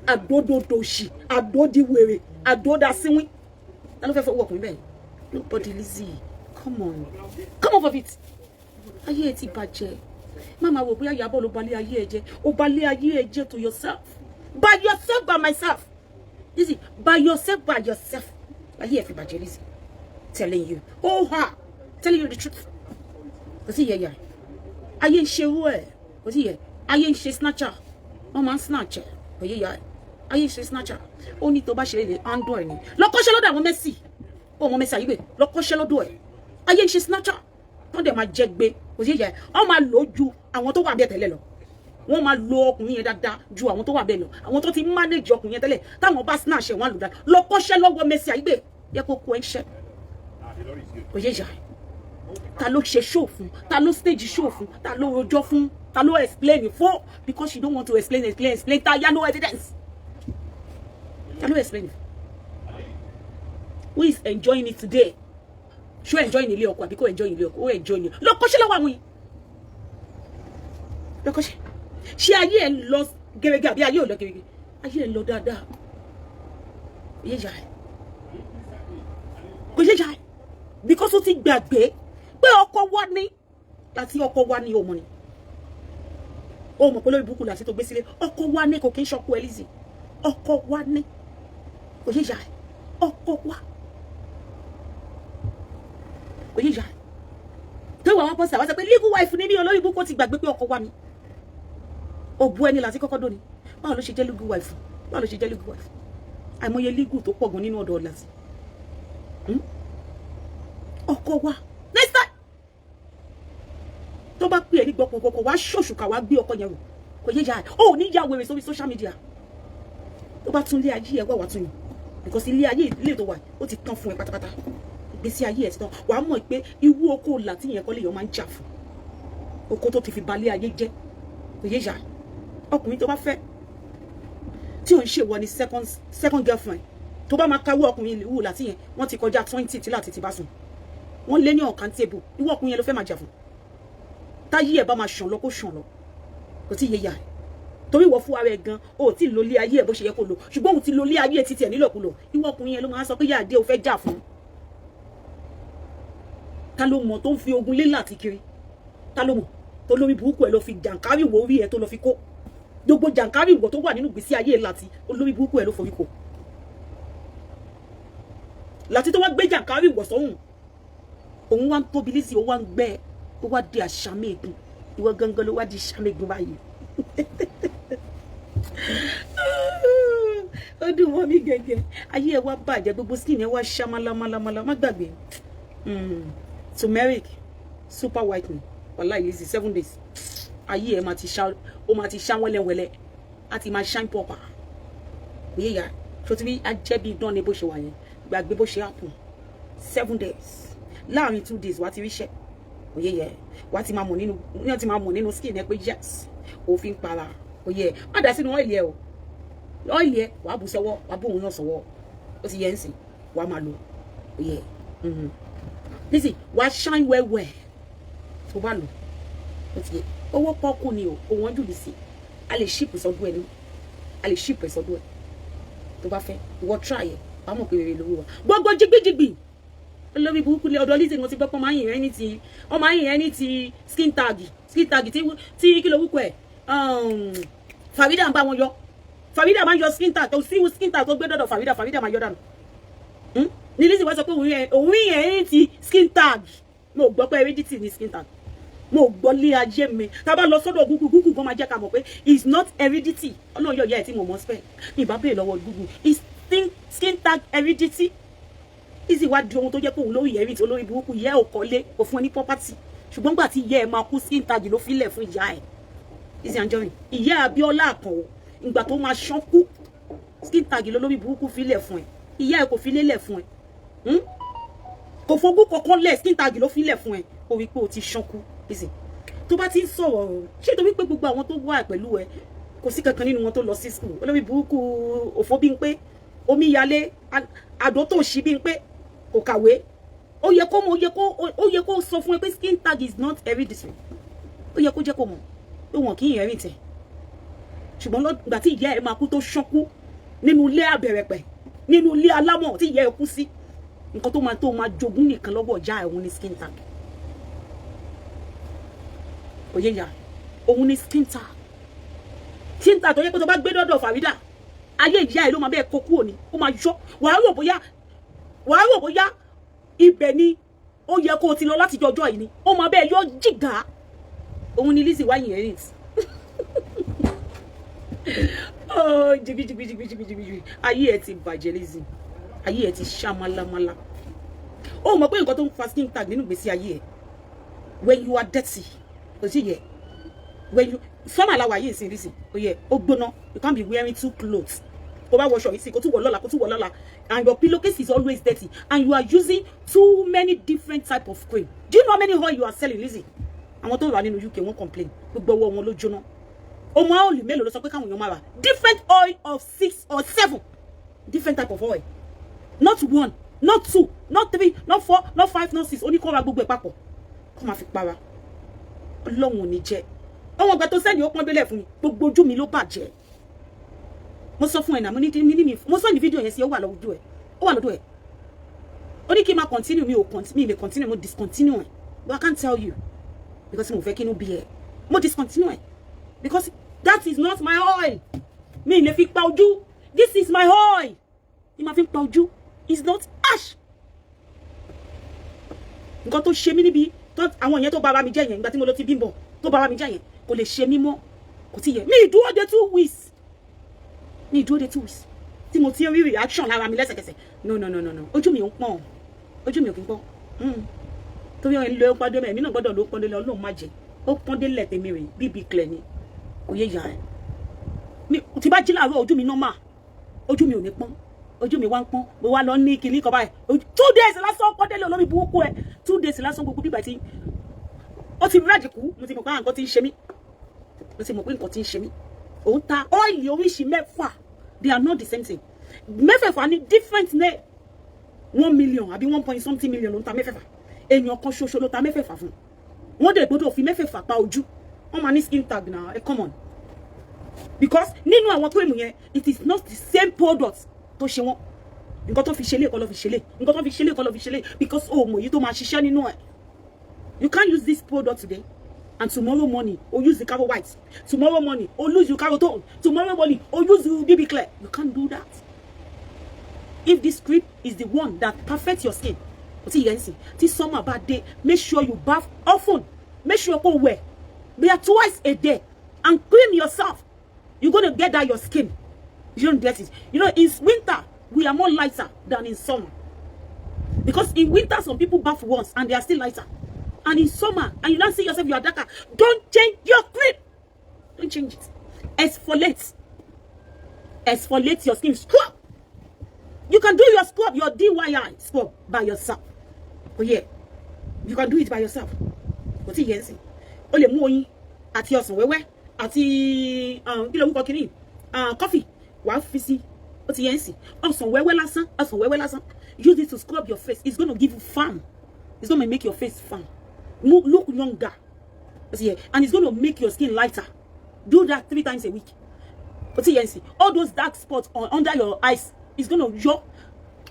àdódòdòṣì, àdódìwèrè, àdódàsíwín? Ta ló fẹ́ fẹ́ wo ọkùnrin bẹ́ẹ̀? Nobody. Lizzy, come on, come off of it. Ayé ẹ ti bàjẹ́. Má máa wò bóyá Ìyábọ̀ ló balẹ̀ ayé ẹ jẹ́. Ó balẹ̀ ayé ẹ jẹ́ to yourself, by yourself, by myself. Lizzy, by yourself, by yourself, ayé ẹ fi bàjẹ́. Lizzy, telling you, oh ha, telling you the truth. Kò sí yẹ̀yà ayé ń ṣerú ẹ̀, kò sí yẹ ayé ń ṣe snatcher, wọ́n máa ń snatch ẹ̀. Kò yẹ yà ayé ń ṣe snatcher. Ó ní tó bá ṣe lè handle ẹ̀ ní lọ́kọ́ṣẹ́ lọ́dọ̀ àwọn Mercy. Ó mọ Mercy Àyígbè, lọ́kọ́ṣẹ́ lọ́dọ̀ ẹ̀. Ayé ń ṣe snatcher, wọ́n dẹ̀ máa jẹ gbé. Kò sí yẹ, wọ́n máa lò ó ju àwọn tó wà bẹ́ẹ̀ tẹ́lẹ̀ lọ. Wọ́n máa lo ọkùnrin yẹn dáadáa ju àwọn tó wà bẹ́ẹ̀ lọ. Àwọn tó ti manage ọkùnrin yẹn tẹ́lẹ̀, táwọn bá snatch ẹ̀, wọ́n á lò dáadáa. Lọ́kọ́ṣẹ́ lọ́wọ́ Mercy Àyígbè yẹ kó kó ẹ̀ ń ṣẹ́. Kò yẹ yà. Ta ló ṣe show fún? Ta ló stage show fún? Ta ló rojọ́ fún? Ta ló explain fún? Because you don't want to explain, explain, explain. Ta ya no evidence. Ta ló explain? Who is enjoying it today? Ṣó enjoy nílé ọkọ àbí kò enjoy nílé ọkọ? Ó enjoy ní. Lọ kọ́ṣẹ́ lọ́wọ́ àwọn yìí, lọ kọ́ṣẹ́. Ṣé ayé ẹ̀ ń lọ gẹ́gẹ́ àbí ayé ò lọ gẹ́gẹ́? Ayé ẹ̀ ń lọ dáadáa. Yé yà ẹ̀ kò yé yà ẹ̀ because ó ti gbàgbé pé ọkọ wa ní láti ọkọ wa ní ọmọ ni. Ó mọ̀ pé lórí burúkú láti tó gbé sílé ọkọ wa ní, kò kí ń ṣọkọ ẹ. Lizzy, ọkọ wa ní, kò yé yà ẹ̀. Ọkọ wa kò yé yà ẹ̀ tó wà. Wọn pọ̀ sí àwọn sọ pé legal wife ní bí olórí burúkú ti gbàgbé pé ọkọ wa ní. Òbu ẹni láti kọ́kọ́ dóni. Báwo ló ṣe jẹ́ legal wife? Báwo ló ṣe jẹ́ legal wife? Àìmọye legal tó pọ̀ gan nínú ọ̀dọ̀ láti ọkọ wa. Next time tó bá pè é ní gbọkọgbọkọ, wàá ṣòṣùkà, wàá gbé ọkọ yẹn rò. Kò yé ya ẹ. Ó ní ya wèrè sórí social media. Tó bá tún ilé ayé ẹ wá, wàá tún yàn, because ilé ayé ilé tó wà, ó ti tán fún ẹ pátápátá. Ìgbésí ayé ẹ ti tán. Wàá mọ̀ pé irú oko làtí yẹn kọ́ lè yàn máa ń jà fún oko tó ti fi balẹ̀ ayé jẹ́. Kò yé ya. Ọkùnrin tó bá fẹ́ tí ò ń ṣèwọ ni second girlfriend, tó bá máa káwọ́ ọkùnrin ìlú láti yẹn, wọ́n ti kọjá 20 tí láti ti bá sùn, wọ́n lé ní uncountable. Ìwọ ọkùnrin yẹn ló fẹ́ máa jà fún. Táyé ẹ̀ bá máa ṣàn lọ, kó ṣàn lọ. Kò tí ì yé ya ẹ̀ torí ìwọ fún ara ẹ̀ gan o ò tí ì lo ilé ayé ẹ̀ bó ṣe yẹ kó lò, ṣùgbọ́n òun ti lo ilé ayé ẹ̀ títí ẹ̀ nílòkulò. Ìwọ ọkùnrin yẹn ló máa sọ pé yáàdé o fẹ́ jà fún. Ta ló mọ̀ tó ń fi ogun lé láti kiri? Ta ló mọ̀ tó lórí burúkú ẹ̀ lọ fi jàǹkárì wò orí ẹ̀, tó lọ fi kó gbogbo jàǹkárì wò tó wà nínú ìgbésí ayé láti olórí burúkú ẹ̀ ló forí kò láti tó wá gbé jàǹkárì wọ̀ sọ́hùn? Òun wá ń tóbi. Lizzy, ó wá ń gbẹ, ó wá di àṣàmẹ́gun. Ìwọ gangan ló wá di àṣàmẹ́gun báyìí. Ó dùn mọ́ mi gẹ́gẹ́. Ayé ẹ wá bàjẹ́, gbogbo skin ẹ wá ṣá málámálámálá. Má gbàgbé turmeric super whitening. Wàhálà, Lizzy, 7 days, ayé ẹ máa ti ṣá, ó máa ti ṣá wẹ́lẹ́wẹ́lẹ́, á ti máa shine proper. Yíyá tó ti rí ajẹ́bí idán ni bó ṣe wà yẹn. Gbàgbé bó ṣe happen. 7 days, láàrin 2 days, wàá ti ríṣẹ́. Òye yẹ, wàá ti máa mọ̀ nínú ní ti máa mọ̀ nínú skin ẹ pé yes, òfin para. Òye ẹ, má dá sínú oil ẹ o. Oil ẹ, wàá bù sọ́wọ́, wàá bù òun náà sọ́wọ́. Ó ti yẹ ń sìn, wàá máa lò. Òye ẹ, Lizzy, wàá shine well well tó bá lò. Ó ti yẹ, owó pọ́kú ni o, òun jù lì sí. A lè ship sọ́dún ẹ ní, a lè ship ẹ sọ́dún ẹ tó bá fẹ́. Ìwọ try ẹ, wàá mọ̀ pé rere lówó wa. Gbogbo jìgbìjìgbì olórí burúkú lé ọ̀dọ̀ Lizzy, mo ti gbọ́ pé wọ́n máa ń yìn ẹ́ ní ti, wọ́n máa ń yìn ẹ́ ní ti skin tag. Skin tag tí kí ló wúkọ ẹ̀, Farida ń bá wọn yọ. Farida máa ń yọ skin tag tó sí. Skin tag tó gbé dọ̀dọ̀ Farida, Farida máa yọ dànù ní. Lizzy wá sọ pé òun yẹn ní ti skin tag. Mo gbọ́ pé heredity ní skin tag. Mo gbọ́ lé ayé mi. Tá a bá lọ sọ́dọ̀ Google, Google gan máa jẹ́ ká mọ̀ pé it's not heredity. Ọlọ́run yóò yẹ ẹ̀ tí mo mọ̀ spell ní ìbá béèrè lọ́wọ́ Google, is skin tag heredity? Lizzy wá di ohun tó jẹ́ pé òun lórí inherit. Olórí burúkú yẹ ò kọ́lé, kò fún ẹ ní property, ṣùgbọ́n gbà tí ìyá ẹ máa kú, skin tag ló filẹ̀ fún ìyá ẹ. Lizzy Anjorin, ìyá Abíọ́lá Àkànwò, ìgbà tó máa ṣán kú, skin tag ló lórí burúkú filẹ̀ fún ẹ. Ìyá ẹ kò fi lélẹ̀ fún ẹ, kò fogún kankan lẹ̀, skin tag ló filẹ̀ fún ẹ. Ó wí pé o ti ṣán kú. Lizzy, tó bá ti ń sọ̀rọ̀, ṣé torí pé gbogbo àwọn tó wà pẹ̀lú ẹ, kò sí kankan nínú wọn tó lọ sí school? Olórí burúkú òfò bí ń pé omíyalé àdó tó ṣí bí ń pé kò kàwé. Ó yẹ kó mọ̀, ó yẹ kó sọ fún ẹ pé skin tag is not hereditary. Ó yẹ kó jẹ́ kó mọ̀ pé wọn kì í inherit ẹ̀. Ṣùgbọ́n lọ́gbà tí ìyá ẹ̀ máa kú, tó ṣánkú nínú ilé àbẹ̀rẹ̀pẹ̀, nínú ilé alámọ̀ tí ìyá ẹ̀ kú sí, nǹkan tó máa jogún nìkan lọ́wọ́ ìyá ẹ̀, òun ní skin tag. Òye yà, òun ní skin tag. Skin tag tó yẹ pé tó bá gbé dọ́dọ̀ Farida, ayé ìyá ẹ̀ ló máa bẹ́ẹ̀ kó kúrò ní, ó máa yọ. Wàá rò bóyá ibẹ̀ ni ó yẹ kó o ti lọ láti jọjọ́ yìí ni. Ó máa bẹ́ẹ̀ yọ jìgá. Òun ni Lizzy wá inherit. Oh, jìgì jìgì jìgì jìgì jìgì, ayé ẹ ti bàjẹ́. Lizzy, ayé ẹ ti ṣá málámálá. Ó mọ̀ pé nǹkan tó ń fa skin tag nínú ìgbésí ayé ẹ, when you are dirty, kò sí yẹ. When you summer la wà yìí ìsìn, Lizzy, ó yẹ ó gbóná. You can't be wearing two clothes. Kó bá wọṣọ yìí sí, kó tún wọ̀ lọ́la, kó tún wọ̀ lọ́la, and your pillowcase is always dirty and you are using too many different type of cream. Do you know how many oil you are selling, Lizzy? Àwọn tó wà nínú UK, wọ́n complain, gbogbo ọwọ́ wọn ló jóná. Ọmọ oil mélòó ló sọ pé káwọn èèyàn máa rà? Different oil of six or seven different type of oil, not one, Not two, not three, not four, not five, not six. Ó ní kó ra gbogbo ẹ̀ papọ̀ kó máa fi para. Ọlọ́run ò ní jẹ́. Ọwọ́n ọgbà tó sẹ́ni ó pọ́n bílẹ̀ fún mi, gbogbo ojú mi ló bàjẹ́. Mo sọ fún ẹ náà, mo ní ní mi, mo sọ ní fídíò yẹn sí, ó wà lọ́dọ̀ ẹ̀, ó wà lọ́dọ̀ ẹ̀. Ó ní kí n máa continue, mi ò continue, mi lè continue, mo discontinue ẹ̀. But I can't tell you because mo fẹ́ kí inú bí ẹ. Mo discontinue ẹ̀ because that is not my oil. Mi lè fi pa ojú. This is my oil. Ní ma fi pa ojú is not ash. Nǹkan tó ṣe mí níbi àwọn yẹn tó bára mi jẹ́ yẹn, ìgbà tí mo lọ ti bímbọ tó bára mi jẹ́ yẹn, kò lè ṣe mí mọ́. Kò tí yẹ mi ìdúró de 2 weeks, mi ìdúró de 2 weeks tí mo ti rí reaction lára mi lẹ́sẹ̀kẹsẹ̀. No, no, no, no, no, ojú mi ò ń pọ́n, ojú mi ò kí ń pọ́n. Torí ọ̀hún ló pọ́n délẹ̀, èmi náà gbọ́dọ̀ ló pọ́n délẹ̀. Ọlọ́run má jẹ́ ó pọ́n délẹ̀. Tèmi rè bíbí clear ni òye yà ẹ́ mi. Tí bá jí láàárọ̀, ojú mi normal, ojú mi ò ní pọ́n. Ojú mi wá ń pọ́n, mo wá lọ ní kinní kan báyìí, 2 days lásán, pọ́n délẹ̀ olórí burúkú ẹ. 2 days lásán, gbogbo bíbà tí ó ti rẹ́ẹ̀dì kú. Mo ti mọ̀ pé nǹkan ti ń ṣe mí, mo ti mọ̀ pé nǹkan ti ń ṣe mí. Òun ta oil oríṣi mẹ́fà, they are not the same thing. Mẹ́fẹ̀ẹ̀fà ní different name. 1 million àbí one point something million ló ń ta mẹ́fẹ̀ẹ̀fà. Èèyàn kan ṣoṣo ló ta mẹ́fẹ̀ẹ̀fà fún. Wọ́n dẹ̀ gbọ́dọ̀ fi mẹ́fẹ̀ẹ̀fà pa ojú. Wọ́n máa ní skin tag na ẹ. Come on, because nínú àwọn cream yẹn, it is not the same product tó ṣe wọ́n. Nǹkan tó fi ṣe lé kọ́ ló fi ṣe lé, nǹkan tó fi ṣe lé kọ́ ló fi ṣe lé, because o mọ̀ èyí tó máa ṣiṣẹ́ nínú ẹ̀. You can't use this product today and tomorrow morning o use the Caro White, tomorrow morning o use the Caro Tone, tomorrow morning o use the BB Clear. You can't do that if this cream is the one that perfect your skin. Kò tí yẹn sìn. Tí summer bá dé, make sure you bath often. Make sure kó wẹ̀ bóyá twice a day and cream yourself. You gonna get that your skin. You don't get it. In winter we are more lighter than in summer, because in winter some people bath once and they are still lighter, and in summer and you don't see yourself, you are darker. Don't change your cream, don't change it. Exfoliate, exfoliate your skin. Scrub. You can do your scrub, your DIY scrub by yourself. Oh yeah, you can do it by yourself. Kò tí yẹn sìn. O lè mú oyin àti ọsàn wẹ́wẹ́ àti kí ló wúkọ kínní, coffee, wàá fi sí. Ó ti yẹn sìn. Ọsàn wẹ́wẹ́ lásán, ọsàn wẹ́wẹ́ lásán, use it to scrub your face. It's gonna give you firm, it's gonna make your face firm, look younger. Ó ti yẹ, and it's gonna make your skin lighter. Do that three times a week. Ó ti yẹn sìn. All those dark spots on under your eyes is gonna yọ.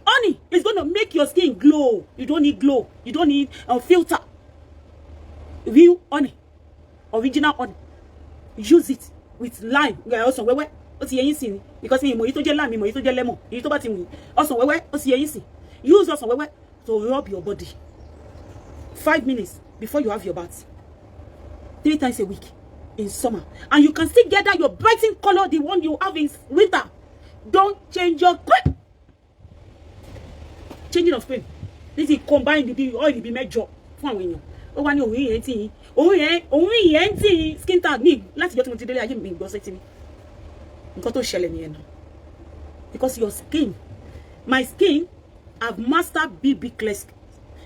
Honey is gonna make your skin glow. You don't need glow, you don't need a filter. Real honey, original honey, use it with lime. Ọsàn wẹ́wẹ́, ó ti yẹ yín sìn ni, because mi ìmọ̀ èyí tó jẹ́ lime, mi ìmọ̀ èyí tó jẹ́ lemon, èyí tó bá ti wù yín. Ọsàn wẹ́wẹ́, ó ti yẹ yín sìn. Use ọsàn wẹ́wẹ́ to rub your body 5 minutes before you have your bath, three times a week in summer, and you can still get that your brighten color, the one you have in winter. Don't change your cream. Changing of cream, this is combine the oil bí mẹ́jọ fún àwọn èèyàn. Ó wá ní òun yẹn tí yín, òun yẹn, òun yẹn tí yín skin tag ní. Láti ìjọ tí mo ti délé ayé mi, gbọ́ sétí mi. Nǹkan tó ṣẹlẹ̀ nìyẹn náà, because your skin, my skin have mastered BB Clear.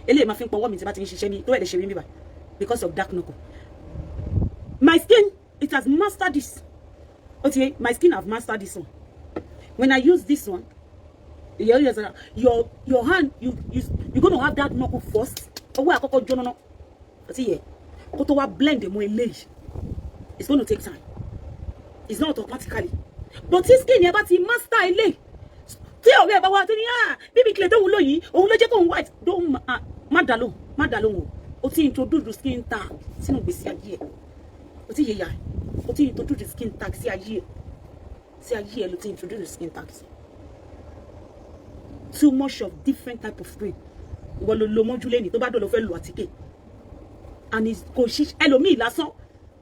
Eléyìí máa fi ń pọwọ́ mi tí bá ti ń ṣiṣẹ́ ní tó ẹ̀ lè ṣe rí mi bá because of dark knuckle. My skin, it has mastered this. Okay, my skin have mastered this one. When I use this one, your hand, you gonna have that knuckle first. Ọwọ́ àkọ́kọ́ jóná náà, ó ti yẹ kó tó wá blend mọ́ eléyìí. It's gonna take time, it's not automatically, but tí skin yẹn bá ti master eléyìí, tí ọ̀rẹ́ ẹ̀ bá wá tó ní, "Ah, BB Clear tóun lò yìí, òun ló jẹ́ kóun white," don't má dà lóhùn, má dà lóhùn o. O ti introduce skin tag sínú ìgbésí ayé ẹ̀. O ti yẹ yà, o ti introduce skin tag sí ayé ẹ̀, sí ayé ẹ̀ ló ti introduce skin tag sí. Too much of different type of cream, ìwọ ló lo mọ́jú lẹ́nìí, tó bá dọ̀ lọ fẹ́ lo àtíkè and kò ṣí ẹlòmíì lásán.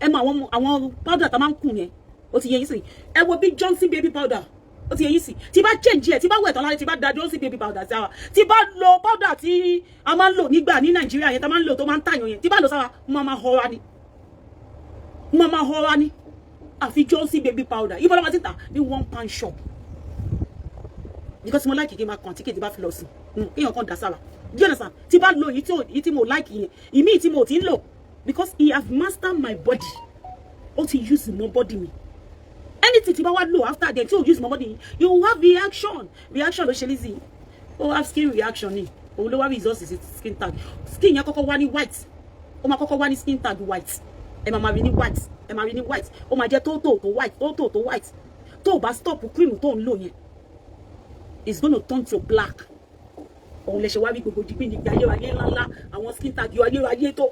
Ẹ mọ àwọn powder tá máa ń kùn yẹn, ó ti yẹ yín sìn. Ẹ wo bí Johnson baby powder, ó ti yẹ yín sìn. Tí bá change ẹ, tí bá wẹ̀ tán lálẹ́, tí bá da Johnson baby powder sára, tí bá lo powder tí a máa ń lò nígbà ní Nàìjíríà yẹn, tá máa ń lò tó máa ń tàyàn yẹn, tí bá lò sára, mo máa họra ni, mo máa họra ni. Àfi Johnson baby powder. Ibo la máa ti tà? Ní £1 shop, because mo like kí n máa kàn tí kì í bá fi lọ sùn, kéèyàn kan dà sára. Do you understand? Tí bá lo èyí tí mo like yẹn, ìmíì tí mo ti ń lò, because he have mastered my body, ó ti use mọ́ body mi. Anything tí bá wá lò after then tí o use mọ́ body, you will have reaction. Reaction ló ṣe Lizzy. Ó have skin reaction ni, òun ló wá result sí skin tag. Skin yẹn kọ́kọ́ wá ní white, ó máa kọ́kọ́ wá ní skin tag white. Ẹ máa máa rí ní white, ẹ máa rí ní white. Ó máa jẹ́ tó tó tó white, tó tó tó white. Tó o bá stop cream tó ń lò yẹn, it's gonna turn to black. Òun lè ṣe wá rí gbogbo jígbìn nígbà ayérayé ńláńlá, àwọn skin tag yọ ayérayé tó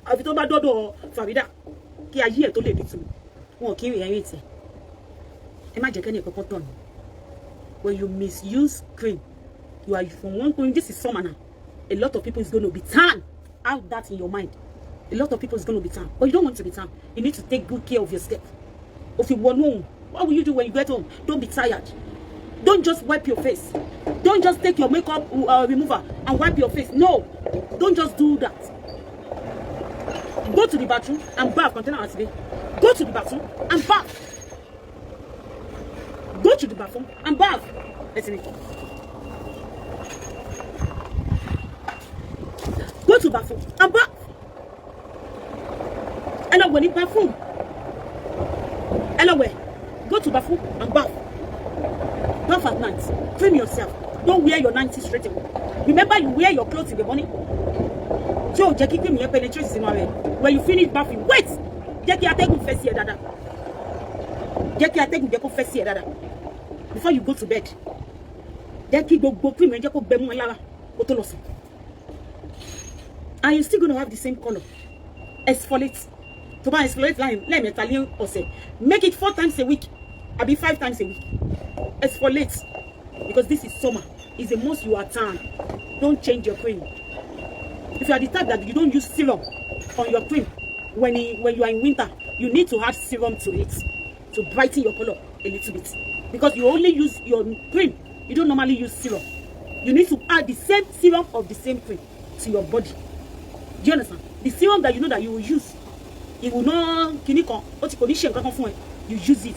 àfi tó bá dọ́dọ̀ Farida kí ayé ẹ̀ tó lè nítumọ̀. Wọn kì í rí ẹ̀rín tẹ̀. Ẹ má jẹ́ kẹ́ni kankan tọ̀ ní. When you misuse cream, you are from one point. This is summer now. A lot of people is gonna be tan. Have that in your mind. A lot of people is gonna be tan, but you don't want to be tan. You need to take good care of yourself. If you want home, what will you do when you get home? Don't be tired. Don't just wipe your face. Don't just take your makeup remover and wipe your face. No, don't just do that. Go to the bathroom and bath. Container today. Go to the bathroom and bath. Go to the bathroom and bath. Let's see. Go to bathroom and bath. Ẹ lọ wẹ̀ ní bathroom. Ẹ lọ wẹ̀. Go to bathroom and bath. Bath at night. Cream yourself. Don't wear your 90 straight away. Remember, you wear your clothes in the morning. Tí o jẹ́ kí cream yẹn penetrate sínú ara ẹ. When you finish bathing, wait. Jẹ́ kí atẹ́gùn fẹ́ sí ẹ dáadáa. Jẹ́ kí atẹ́gùn jẹ́ kó fẹ́ sí ẹ dáadáa. Before you go to bed. Jẹ́ kí gbogbo cream yẹn jẹ́ kó gbẹ mú ẹ lára kó tó lọ sùn. And you still gonna have the same colour. Exfoliate. Tó bá exfoliate lẹ́ẹ̀mẹ́ta ní ọ̀sẹ̀. Make it 4 times a week àbí 5 times a week. Exfoliate, because this is summer. It's the most you are tan. Don't change your cream. If you are the type that you don't use serum on your cream when you are in winter, you need to add serum to it to brighten your color a little bit, because you only use your cream. You don't normally use serum. You need to add the same serum of the same cream to your body. Do you understand? The serum that you know that you will use, it will not kini kan ó ti kò ní ṣe nǹkan kan fún ẹ. You use it.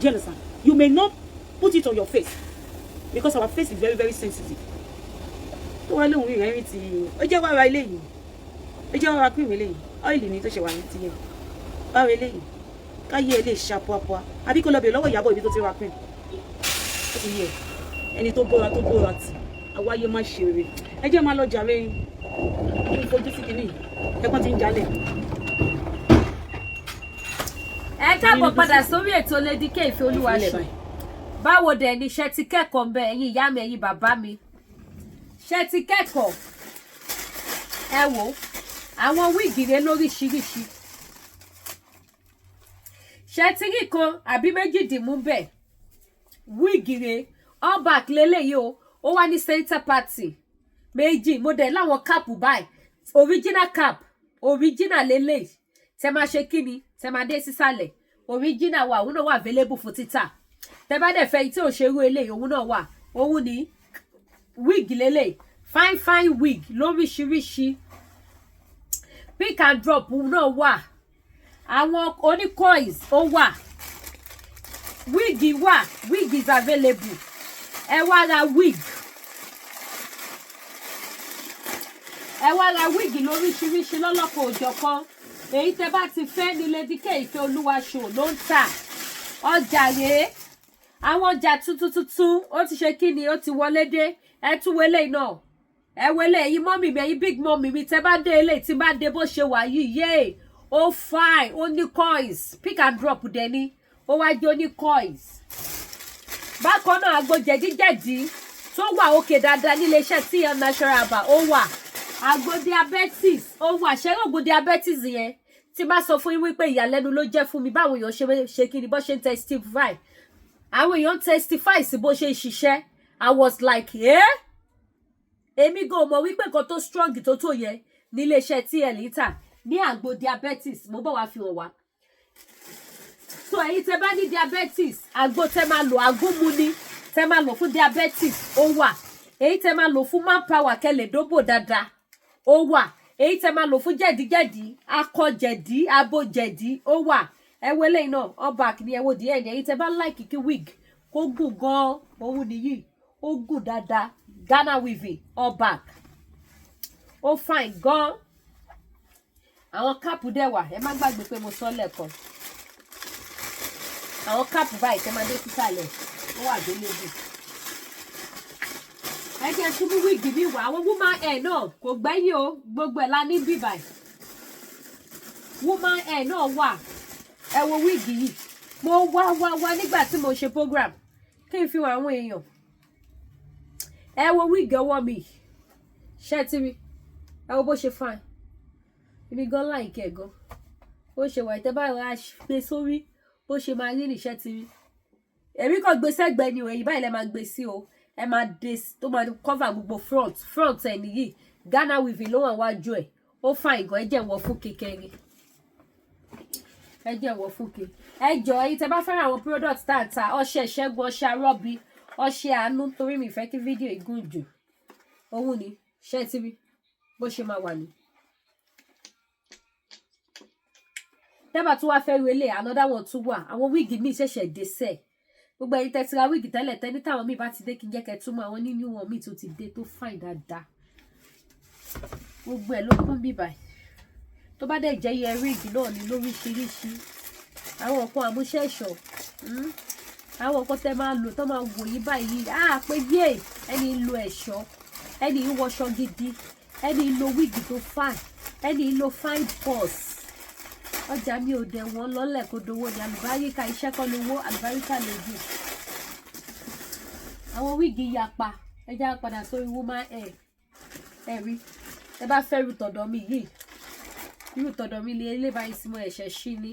Do you understand? You may not put it on your face because our face is very, very sensitive. Tó wá lóhùn ìrìn tí ó jẹ́ wàrà eléyìí, ó jẹ́ wàrà cream eléyìí, oil ni tó ṣe wà ní tiyẹn, wàrà eléyìí káyé ẹ lè ṣàpọ̀àpọ̀, àbí kó lọ bèèrè lọ́wọ́ Ìyábọ̀ ibi tó ti ra cream. Ó ti yẹ ẹni tó bóra tó bóra tì àwáyé má ṣe rere. Ẹ jẹ́ máa lọ jàre, kí n fojú sí kinní ẹ̀pọ́n ti ń jalè. Ẹ káàbọ̀ padà sórí ètò Lady K Ìfẹ́ Olúwaṣọ. Báwo dẹ̀ ni, ṣe ti kẹ́kọ̀ọ́ ń bẹ, ẹ̀yin ìyá mi, ẹ̀yin bàbá mi? Ṣe ti kẹ́kọ̀ọ́? Ẹ wò àwọn wig rẹ lóríṣiríṣi. Ṣe ti rí kan àbí méjì dìmú bẹ́ẹ̀? Wig rẹ all back lélẹ́yìí o, ó wá ní center party méjì. Mo dẹ̀ láwọn cap báyìí, original cap, original lélẹ́yìí. Tẹ máa ṣe kí ni, tẹ máa dé sísàlẹ̀. Original wà, òun náà wà available fún títà. Tẹ bá dẹ̀ fẹ́ tí ò ṣe irú eléyìí, òun náà wà. Òun ní wig lélẹ̀, fine fine wig lóríṣiríṣi. Pick and drop náà wà, àwọn oní coils ó wà, wig wà, wig is available. Ẹ wá ra wig, ẹ wá ra wig lóríṣiríṣi lọ́lọ́kan òjọ̀kan. Èyí tẹ bá ti fẹ́ ní Lady K Ìfẹ́ Olúwaṣọ ló ń tà. Ọjà rèé, àwọn ọjà tuntun tuntun ó ti ṣe kí ni, ó ti wọlé dé. Ẹ tún wọlé náà, ẹ wọlé. Ẹ̀yin mummy mi, ẹ̀yin big mummy mi, tẹ bá dé eléyìí, tí bá dé bó ṣe wà yìí, yéè, ó fine, ó ní coils, pick and drop dẹ̀ ni, ó wá jẹ́ ó ní coils. Bákan náà, àgbo jẹ̀díjẹ̀dí tó wà òkè dáadáa nílé iṣẹ́ TL Natural Herbal ó wà. Àgbo diabetes ó wà. Ṣẹ́rọ̀ ògùn diabetes yẹn tí bá sọ fún yín wípé ìyàlẹ́nu ló jẹ́ fún mi báwọn èèyàn ṣe kí ni, bó ṣe ń testify, àwọn èèyàn testify sí bó ṣe ń ṣiṣẹ́. I was like, eh? Èmi gan mọ̀ wípé nǹkan tó strong tó tó yẹn nílé iṣẹ́ TL tà ní àgbo diabetes. Mo bọ̀ wá fi hàn wá. So ẹ̀yin tẹ́ bá ní diabetes, àgbo tẹ́ máa lò, àgúnmu ni tẹ́ máa lò fún diabetes, ó wà. Èyí tẹ́ máa lò fún manpower kẹ́ lè dóbò dáadáa, ó wà. Èyí tẹ́ máa lò fún jẹ̀díjẹ̀dí, akọ jẹ̀dí, abo jẹ̀dí, ó wà. Ẹ wo eléyìí náà, all back ni. Ẹ wo díẹ̀ ní. Ẹ̀yin tẹ́ bá like kí wig kó gùn gan, òun nìyí, ó gùn dáadáa. Ghana weaving, all back, ó fine gan. Àwọn cap dẹ̀ wà. Ẹ má gbàgbé pé mo sọ lẹ́ẹ̀kan, àwọn cap báyìí tẹ́ máa dé sísàlẹ̀, ó wà available. Ẹ jẹ́ tún mú wig mi wá. Àwọn human hair náà kò gbẹ́yìn o, gbogbo ẹ̀ la ní bíbáyìí. Human hair náà wà. Ẹ wo wig yìí, mo wá wá wá nígbà tí mo ṣe program kí n fi hàn àwọn èèyàn. Ẹ wo wig ọwọ́ mi, ṣé ti rí? Ẹ wo bó ṣe fine. Èmi gan like ẹ gan bó ṣe wà. Ìtẹ́ báyìí wá gbé sórí, bó ṣe máa rí níṣẹ́ ti rí. Èmi kàn gbé sẹ́gbẹ̀ẹ́ ni o, èyí báyìí lẹ máa gbé sí o. Ẹ máa dé tó máa cover gbogbo front. Front ẹ nìyí, Ghana weaving ló wà wájú ẹ. Ó fine gan. Ẹ jẹ́ wọ fún kékeré, ẹ jẹ́ wọ fún ké. Ẹ jọ, ẹ̀yin tẹ́ bá fẹ́ràn àwọn product tá à ń ta, ọṣẹ ìṣẹ́gun, ọṣẹ arọ́bí, ọṣẹ àánú, torí mi fẹ́ kí fídíò yìí gùn jù. Òun ni ṣé ti rí bó ṣe máa wà ní. Tẹ́bà tún wá fẹ́ relé, another one tún wà. Àwọn wig míì ṣẹ̀ṣẹ̀ dé sẹ́ẹ̀. Gbogbo ẹ̀yin tẹ́ ti ra wig tẹ́lẹ̀, tẹ́ ní táwọn míì bá ti dé kí n jẹ́ kẹ́ túmọ̀ àwọn nínú wọn míì tó ti dé tó fine dáadáa. Gbogbo ẹ̀ ló kún bíbà. Tó bá dẹ̀ jẹ́ earring náà ní lóríṣiríṣi, àwọn nǹkan àmúṣẹ́ṣọ̀, àwọn nǹkan tẹ́ máa lò tó máa wò yí báyìí á pé yé, ẹni ń lo ẹ̀ṣọ́, ẹni ń wọṣọ gidi, ẹni ń lo wig tó fine, ẹni ń lo fine purse. Ọjà mi ò dẹ̀ wọ́n lọ́lẹ̀, kó dowó ní àlùbáríkà. Iṣẹ́ kọ́ lówó, àlùbáríkà lójú. Àwọn wig yapa. Ẹ já padà sórí human hair. Ẹ rí, ẹ bá fẹ́ irú tọ̀dọ̀ mi yìí, irú tọ̀dọ̀ mi lè lé báyìí sí. Mo ẹ̀ṣẹ̀ ṣí ní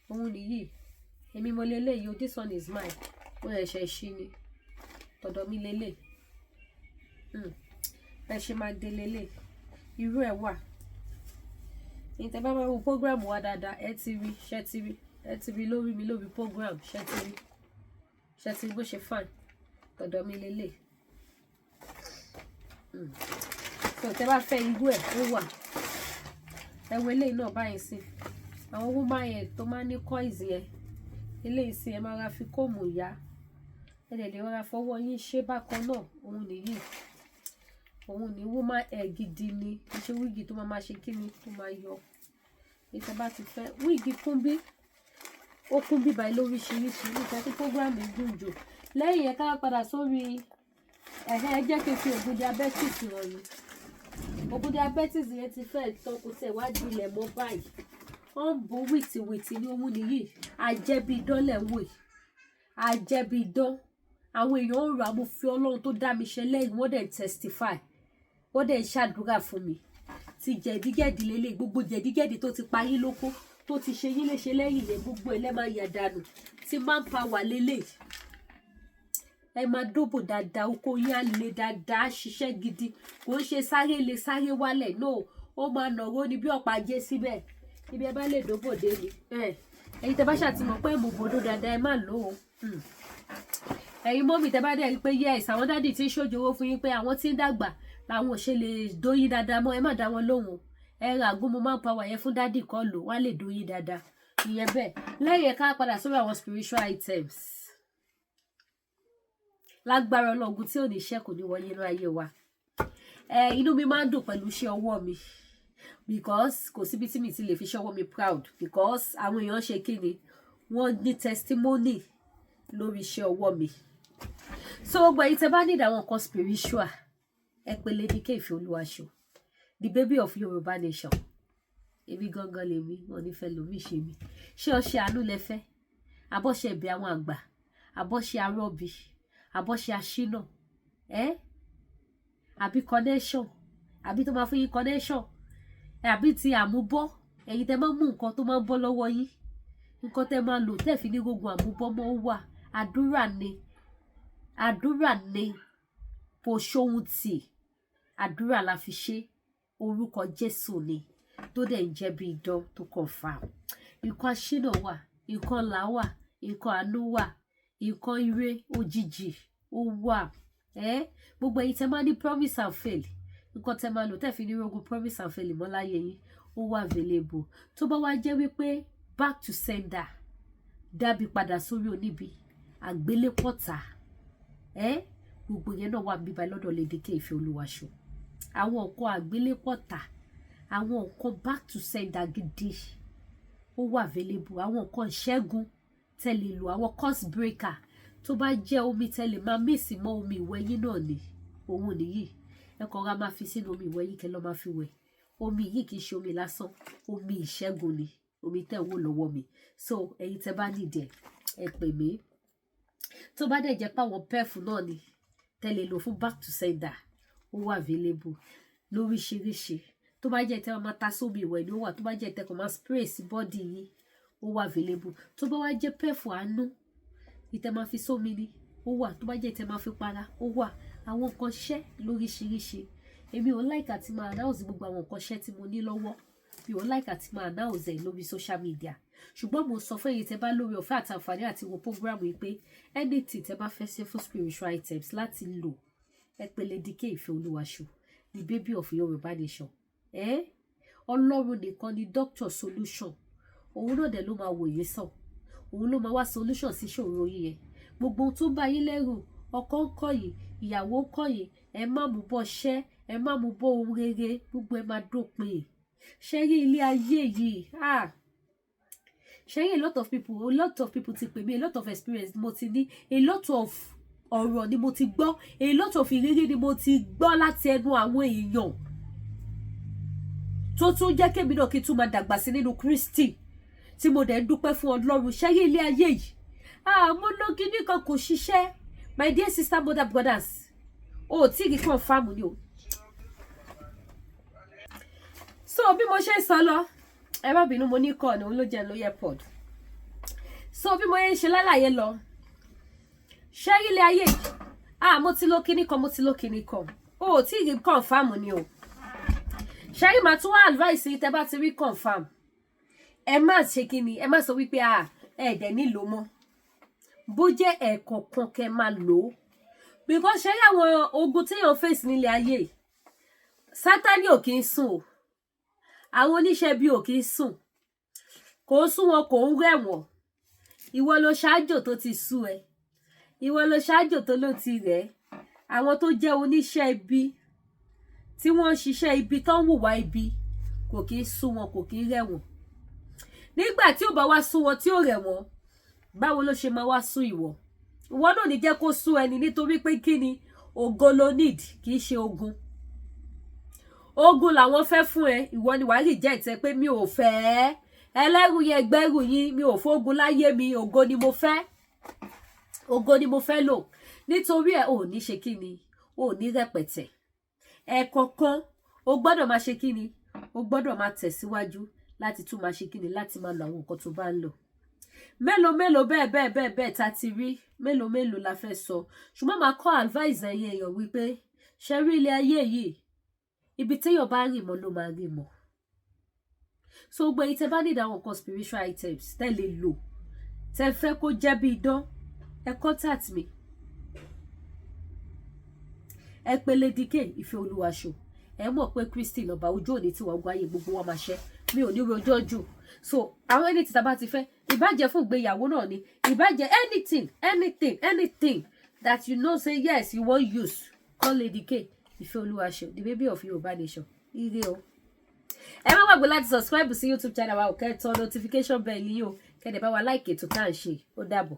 òun nìyí. Èmi mo lè léyìí o. This one is mine. Mo ẹ̀ṣẹ̀ ṣí ní tọ̀dọ̀ mi lélẹ̀. Ẹ ṣe máa dé lélẹ̀. Irú ẹ̀ wà ní tẹ́ bá máa wo program wa dáadáa. Ẹ ti rí, ṣẹ́ ti rí? Ẹ ti rí lórí mi lórí program. Ṣẹ́ ti rí? Ṣẹ́ ti rí bó ṣe fine? Tọ̀dọ̀ mi lélẹ̀. So tẹ́ bá fẹ́ irú ẹ̀, ó wà. Ẹ wo eléyìí náà báyìí sí. Àwọn human hair tó máa ní coils yẹn, eléyìí sí, ẹ máa ra fi comb yá, ẹ dẹ̀ lè rọra fọwọ́ yín ṣe bákan náà. Òun nìyí, òun ní human hair gidi ni. Iṣẹ́ wig tó máa máa ṣe kí ni, tó máa yọ. Ìtẹ́ bá ti fẹ́ wig kún bí, ó kún bí báyìí lóríṣiríṣi. Nípa tí program gùn jù lẹ́yìn yẹn, ká padà sórí ẹ̀hẹ́. Ẹ jẹ́ kí n fi ògùn diabetes hàn yín. Ògùn diabetes yẹn ti fẹ́ tán, kò tẹ̀ wá di ilẹ̀ mọ́ báyìí. Wọ́n ń bo wìtìwìtì ní. Òun nìyí, àjẹbí idán lẹ̀ ń wò yìí, àjẹbí idán. Àwọn èèyàn ń rà. Mo fi Ọlọ́run tó dá mi ṣe lẹ́yìn, wọ́n dẹ̀ ń testify, wọ́n dẹ̀ ń ṣàdúrà fún mi. Ti jẹ̀díjẹ̀dí lélẹ̀, gbogbo jẹ̀díjẹ̀dí tó ti parí lóko, tó ti ṣe yín léṣe lẹ́yìn yẹn, gbogbo ẹ̀ lẹ́ máa yà dànù. Ti manpower lélẹ̀, ẹ máa dóbò dáadáa, oko yín á le dáadáa, á ṣiṣẹ́ gidi. Kò ń ṣe sáré lè sáré wálẹ̀, no. Ó máa nàró ni bí ọ̀pá ajé síbẹ̀. Ibi ẹ bá lè dóbò dé ni. Ẹ̀yin tẹ́ bá ṣàtìmọ̀ pé mo bòdó dáadáa, ẹ má lò ó. Ẹ̀yin mummy, tẹ́ bá dẹ̀ rí pé yes, àwọn daddy tí ń ṣòjòwò fún yín pé àwọn tí ń dàgbà làwọn ò ṣe lè dóyín dáadáa mọ́, ẹ má dá wọn lóhùn. Ẹ ra àgúnmu manpower yẹn fún daddy kọ́ lò, wọ́n á lè dóyín dáadáa. Ìyẹn bẹ́ẹ̀. Lẹ́yìn ẹ̀, ká padà sórí àwọn spiritual items. Lágbára Ọlọ́run, tí ò ní iṣẹ́ kò ní wọlé inú ayé wa. Ẹ inú mi máa ń dùn pẹ̀lú iṣẹ́ ọwọ́ mi, because kò síbi tí mi ti lè fi iṣẹ́ ọwọ́ mi proud, because àwọn èèyàn ṣe kí ni, wọ́n ní testimony lórí iṣẹ́ ọwọ́ mi. So gbogbo ẹ̀yin tẹ́ bá need àwọn nǹkan spiritual, ẹ pè Lady K Ìfẹ́ Olúwaṣọ, the baby of Yorùbá nation. Èmi gangan lèmi wọn nífẹ̀ẹ́ lómi ṣe mi. Ṣé ọṣẹ àánú lẹ fẹ́, abọ́ṣe ẹ̀bẹ̀ àwọn àgbà, abọ́ṣe arọ́bì, abọ́ṣe aṣínà ẹ́, àbí connection, àbí tó máa fún yín connection, àbí ti àmúbọ́? Ẹ̀yin tẹ́ máa ń mú nǹkan tó máa ń bọ́ lọ́wọ́ yín, nǹkan tẹ́ máa lò tẹ́ fi ní gbogbo àmúbọ́ mọ́ wà. Àdúrà ni, àdúrà ni, kò ṣóhun tì. Àdúrà la fi ṣe. Orúkọ Jésù ni tó dẹ̀ ń jẹ́ bí idán tó confirm. Nǹkan aṣínà wà, nǹkan là wà, nǹkan àánú wà, nǹkan ire òjijì ó wà. Ẹ gbogbo ẹ̀yin tẹ́ máa ní promise and fail, nǹkan tẹ́ máa lò tẹ́ fi ní rogun promise and fail mọ́ láyé yín, ó wà available. Tó bá wá jẹ́ wípé back to sender, dábì padà sórí oníbi, àgbélépọ̀tà, ẹ gbogbo yẹn náà wà bíbá lọ́dọ̀ Lady K Ìfẹ́ Olúwaṣọ. Àwọn nǹkan àgbélépọ̀tà, àwọn nǹkan back to sender gidi, ó wà available. Àwọn nǹkan ìṣẹ́gun tẹ́ lè lò, àwọn curse breaker, tó bá jẹ́ omi tẹ́ lè máa mix mọ́ omi ìwẹ̀ yín náà ni. Òun nìyí. Ẹ kàn ra máa fi sínú omi ìwẹ̀ yìí, kẹ́ lọ́ máa fi wẹ̀. Omi yìí kì í ṣe omi lásán, omi ìṣẹ́gun ni omi tẹ́ ń wò lọ́wọ́ mi. So ẹ̀yin tẹ́ bá nídìí ẹ̀, ẹ pè mí. Tó bá dẹ̀ jẹ́ pé àwọn perfume náà ni tẹ́ lè lò fún back to sender, ó wà available lóríṣiríṣi. Tó bá jẹ́ tẹ́ máa ta sómi ìwẹ̀ ni, ó wà. Tó bá jẹ́ tẹ́ kàn máa spray sí body yín, ó wà available. Tó bá wá jẹ́ perfume àánú ìtẹ́ máa fi sómi ni, ó wà. Tó bá jẹ́ ìtẹ́ máa fi para, ó wà. Àwọn nǹkan ṣẹ́ lóríṣiríṣi. Èmi ò like àti máa announce gbogbo àwọn nǹkan ṣẹ́ tí mo ní lọ́wọ́. Mi ò like àti máa announce ẹ̀ lórí social media, ṣùgbọ́n mo sọ fún èyí tẹ́ bá lórí ọ̀fẹ́ àti àǹfààní àti wo program yìí pé anything tẹ́ bá fẹ́ ṣe fún spiritual items láti lò, ẹ pè Lady K Ìfẹ́ Olúwaṣọ, the baby of Yorùbá nation. Ẹ Ọlọ́run nìkan ni doctor solution. Òun náà dẹ̀ ló máa wò yín sàn, òun ló máa wá solution sí ìṣòro yín yẹn. Gbogbo ohun tó ń bá yín lẹ́rù, ọkọ ń kọ̀ yìí, ìyàwó ń kọ̀ yìí, ẹ má mú bọ́ ṣẹ́, ẹ má mú bọ́ ohun rere, gbogbo ẹ máa dópin. Ṣe rí ilé ayé yìí, ah, ṣe rí, a lot of people ti pè mí. A lot of experience mo ti ní, a lot of ọ̀rọ̀ ni mo ti gbọ́, a lot of ìrírí ni mo ti gbọ́ láti ẹnu àwọn èèyàn, tó tún jẹ́ kémi náà kí n tún máa dàgbà sí nínú Kristi, tí mo dẹ̀ ń dúpẹ́ fún Ọlọ́run. Ṣe rí ilé ayé yìí, ah, mo lọ kíní kan kò ṣiṣẹ́. My dear sister, mother, brothers, o ò tí ì rí confirm ni o. So bí mo ṣe ń sọ lọ, ẹ má bínú, mo ní kọ́ ni òun ló jẹ́ lóye pod. So bí mo ṣe ń ṣe lálàyé lọ, ṣé ilé ayé yìí, ah, mo ti lo kíní kan, mo ti lo kíní kan, o ò tí ì rí confirm ni o. Ṣé rí, màá tún wá advice yìí: tẹ́ bá ti rí confirm, ẹ má ṣe kíni, ẹ má sọ wípé ah, ẹ dẹ̀ nílò mọ́. Bó jẹ́ ẹ̀ẹ̀kọ̀ọ̀kan kẹ́ máa lò ó, because ṣé rí àwọn ogun téèyàn face nílé ayé yìí, Sátánì ò kí ń sùn o, àwọn oníṣẹ́ bí ò kí ń sùn, kò ń sún wọn, kò ń rẹ̀wọ̀n. Ìwọ ló ṣáájò tó ti sú ẹ, ìwọ ló ṣáájò tó ló ti rẹ̀. Àwọn tó jẹ́ oníṣẹ́ ibi, tí wọ́n ń ṣiṣẹ́ ibi, tó ń hùwà ibi, kò kí ń sú wọn, kò kí ń rẹ̀wọ̀n. Nígbà tí ò bá wá sú wọn, tí ò rẹ̀ wọ́n, báwo ló ṣe máa wá sú ìwọ? Ìwọ náà ní jẹ́ kó sú ẹni, nítorí pé kí ni? Ògo ló need, kì í ṣe ogun. Ogun làwọn fẹ́ fún ẹ, ìwọ ni wàá reject ẹ pé mi ò fẹ́ ẹlẹ́rù yẹn, gbẹ́rù yín, mi ò fógun láyé mi, ògo ni mo fẹ́, ògo ni mo fẹ́ lò. Nítorí ẹ ò ní ṣe kí ni, ò ní rẹpẹtẹ. Ẹ̀ẹ̀kọ̀ọ̀kan o gbọ́dọ̀ máa ṣe kí ni, o gbọ́dọ̀ máa tẹ̀síwájú láti tún máa ṣe kí ni, láti máa lo àwọn nǹkan tó bá ń lò. Mélòó mélòó bẹ́ẹ̀ bẹ́ẹ̀ bẹ́ẹ̀ bẹ́ẹ̀ tá ti rí, mélòó mélòó la fẹ́ sọ? Ṣùgbọ́n máa kọ́ advice ẹ̀yin èèyàn wípé ṣe rí ilé ayé yìí, ibi téèyàn bá rìn mọ́ ló máa rìn mọ́. So gbogbo èyí tẹ́ bá need àwọn nǹkan spiritual items tẹ́ lè lò, tẹ́ fẹ́ kó jẹ́ bí idán, ẹ contact mi, ẹ pè Lady K Ìfẹ́ Olúwaṣọ. Ẹ mọ̀ pé Kristi lọ́ba ojú òní tí wọ́n gbọ́ ayé gbogbo wa máa ṣẹ́. Mi ò ní rojọ́ jù. So àwọn anything tá a bá ti fẹ́, ìbàjẹ́ fún ìgbéyàwó náà ni, ìbàjẹ́ anything, anything, anything that you know say yes, you wan use, call Lady K Ìfẹ́ Olúwaṣọ, the baby of Yorùbá nation. Ire o. Ẹ má gbàgbé láti subscribe sí YouTube channel wa o, kẹ́ tọ notification bell yín o, kẹ́ dẹ̀ bá wa like ètò tá à ń ṣe. Ó dàbọ̀.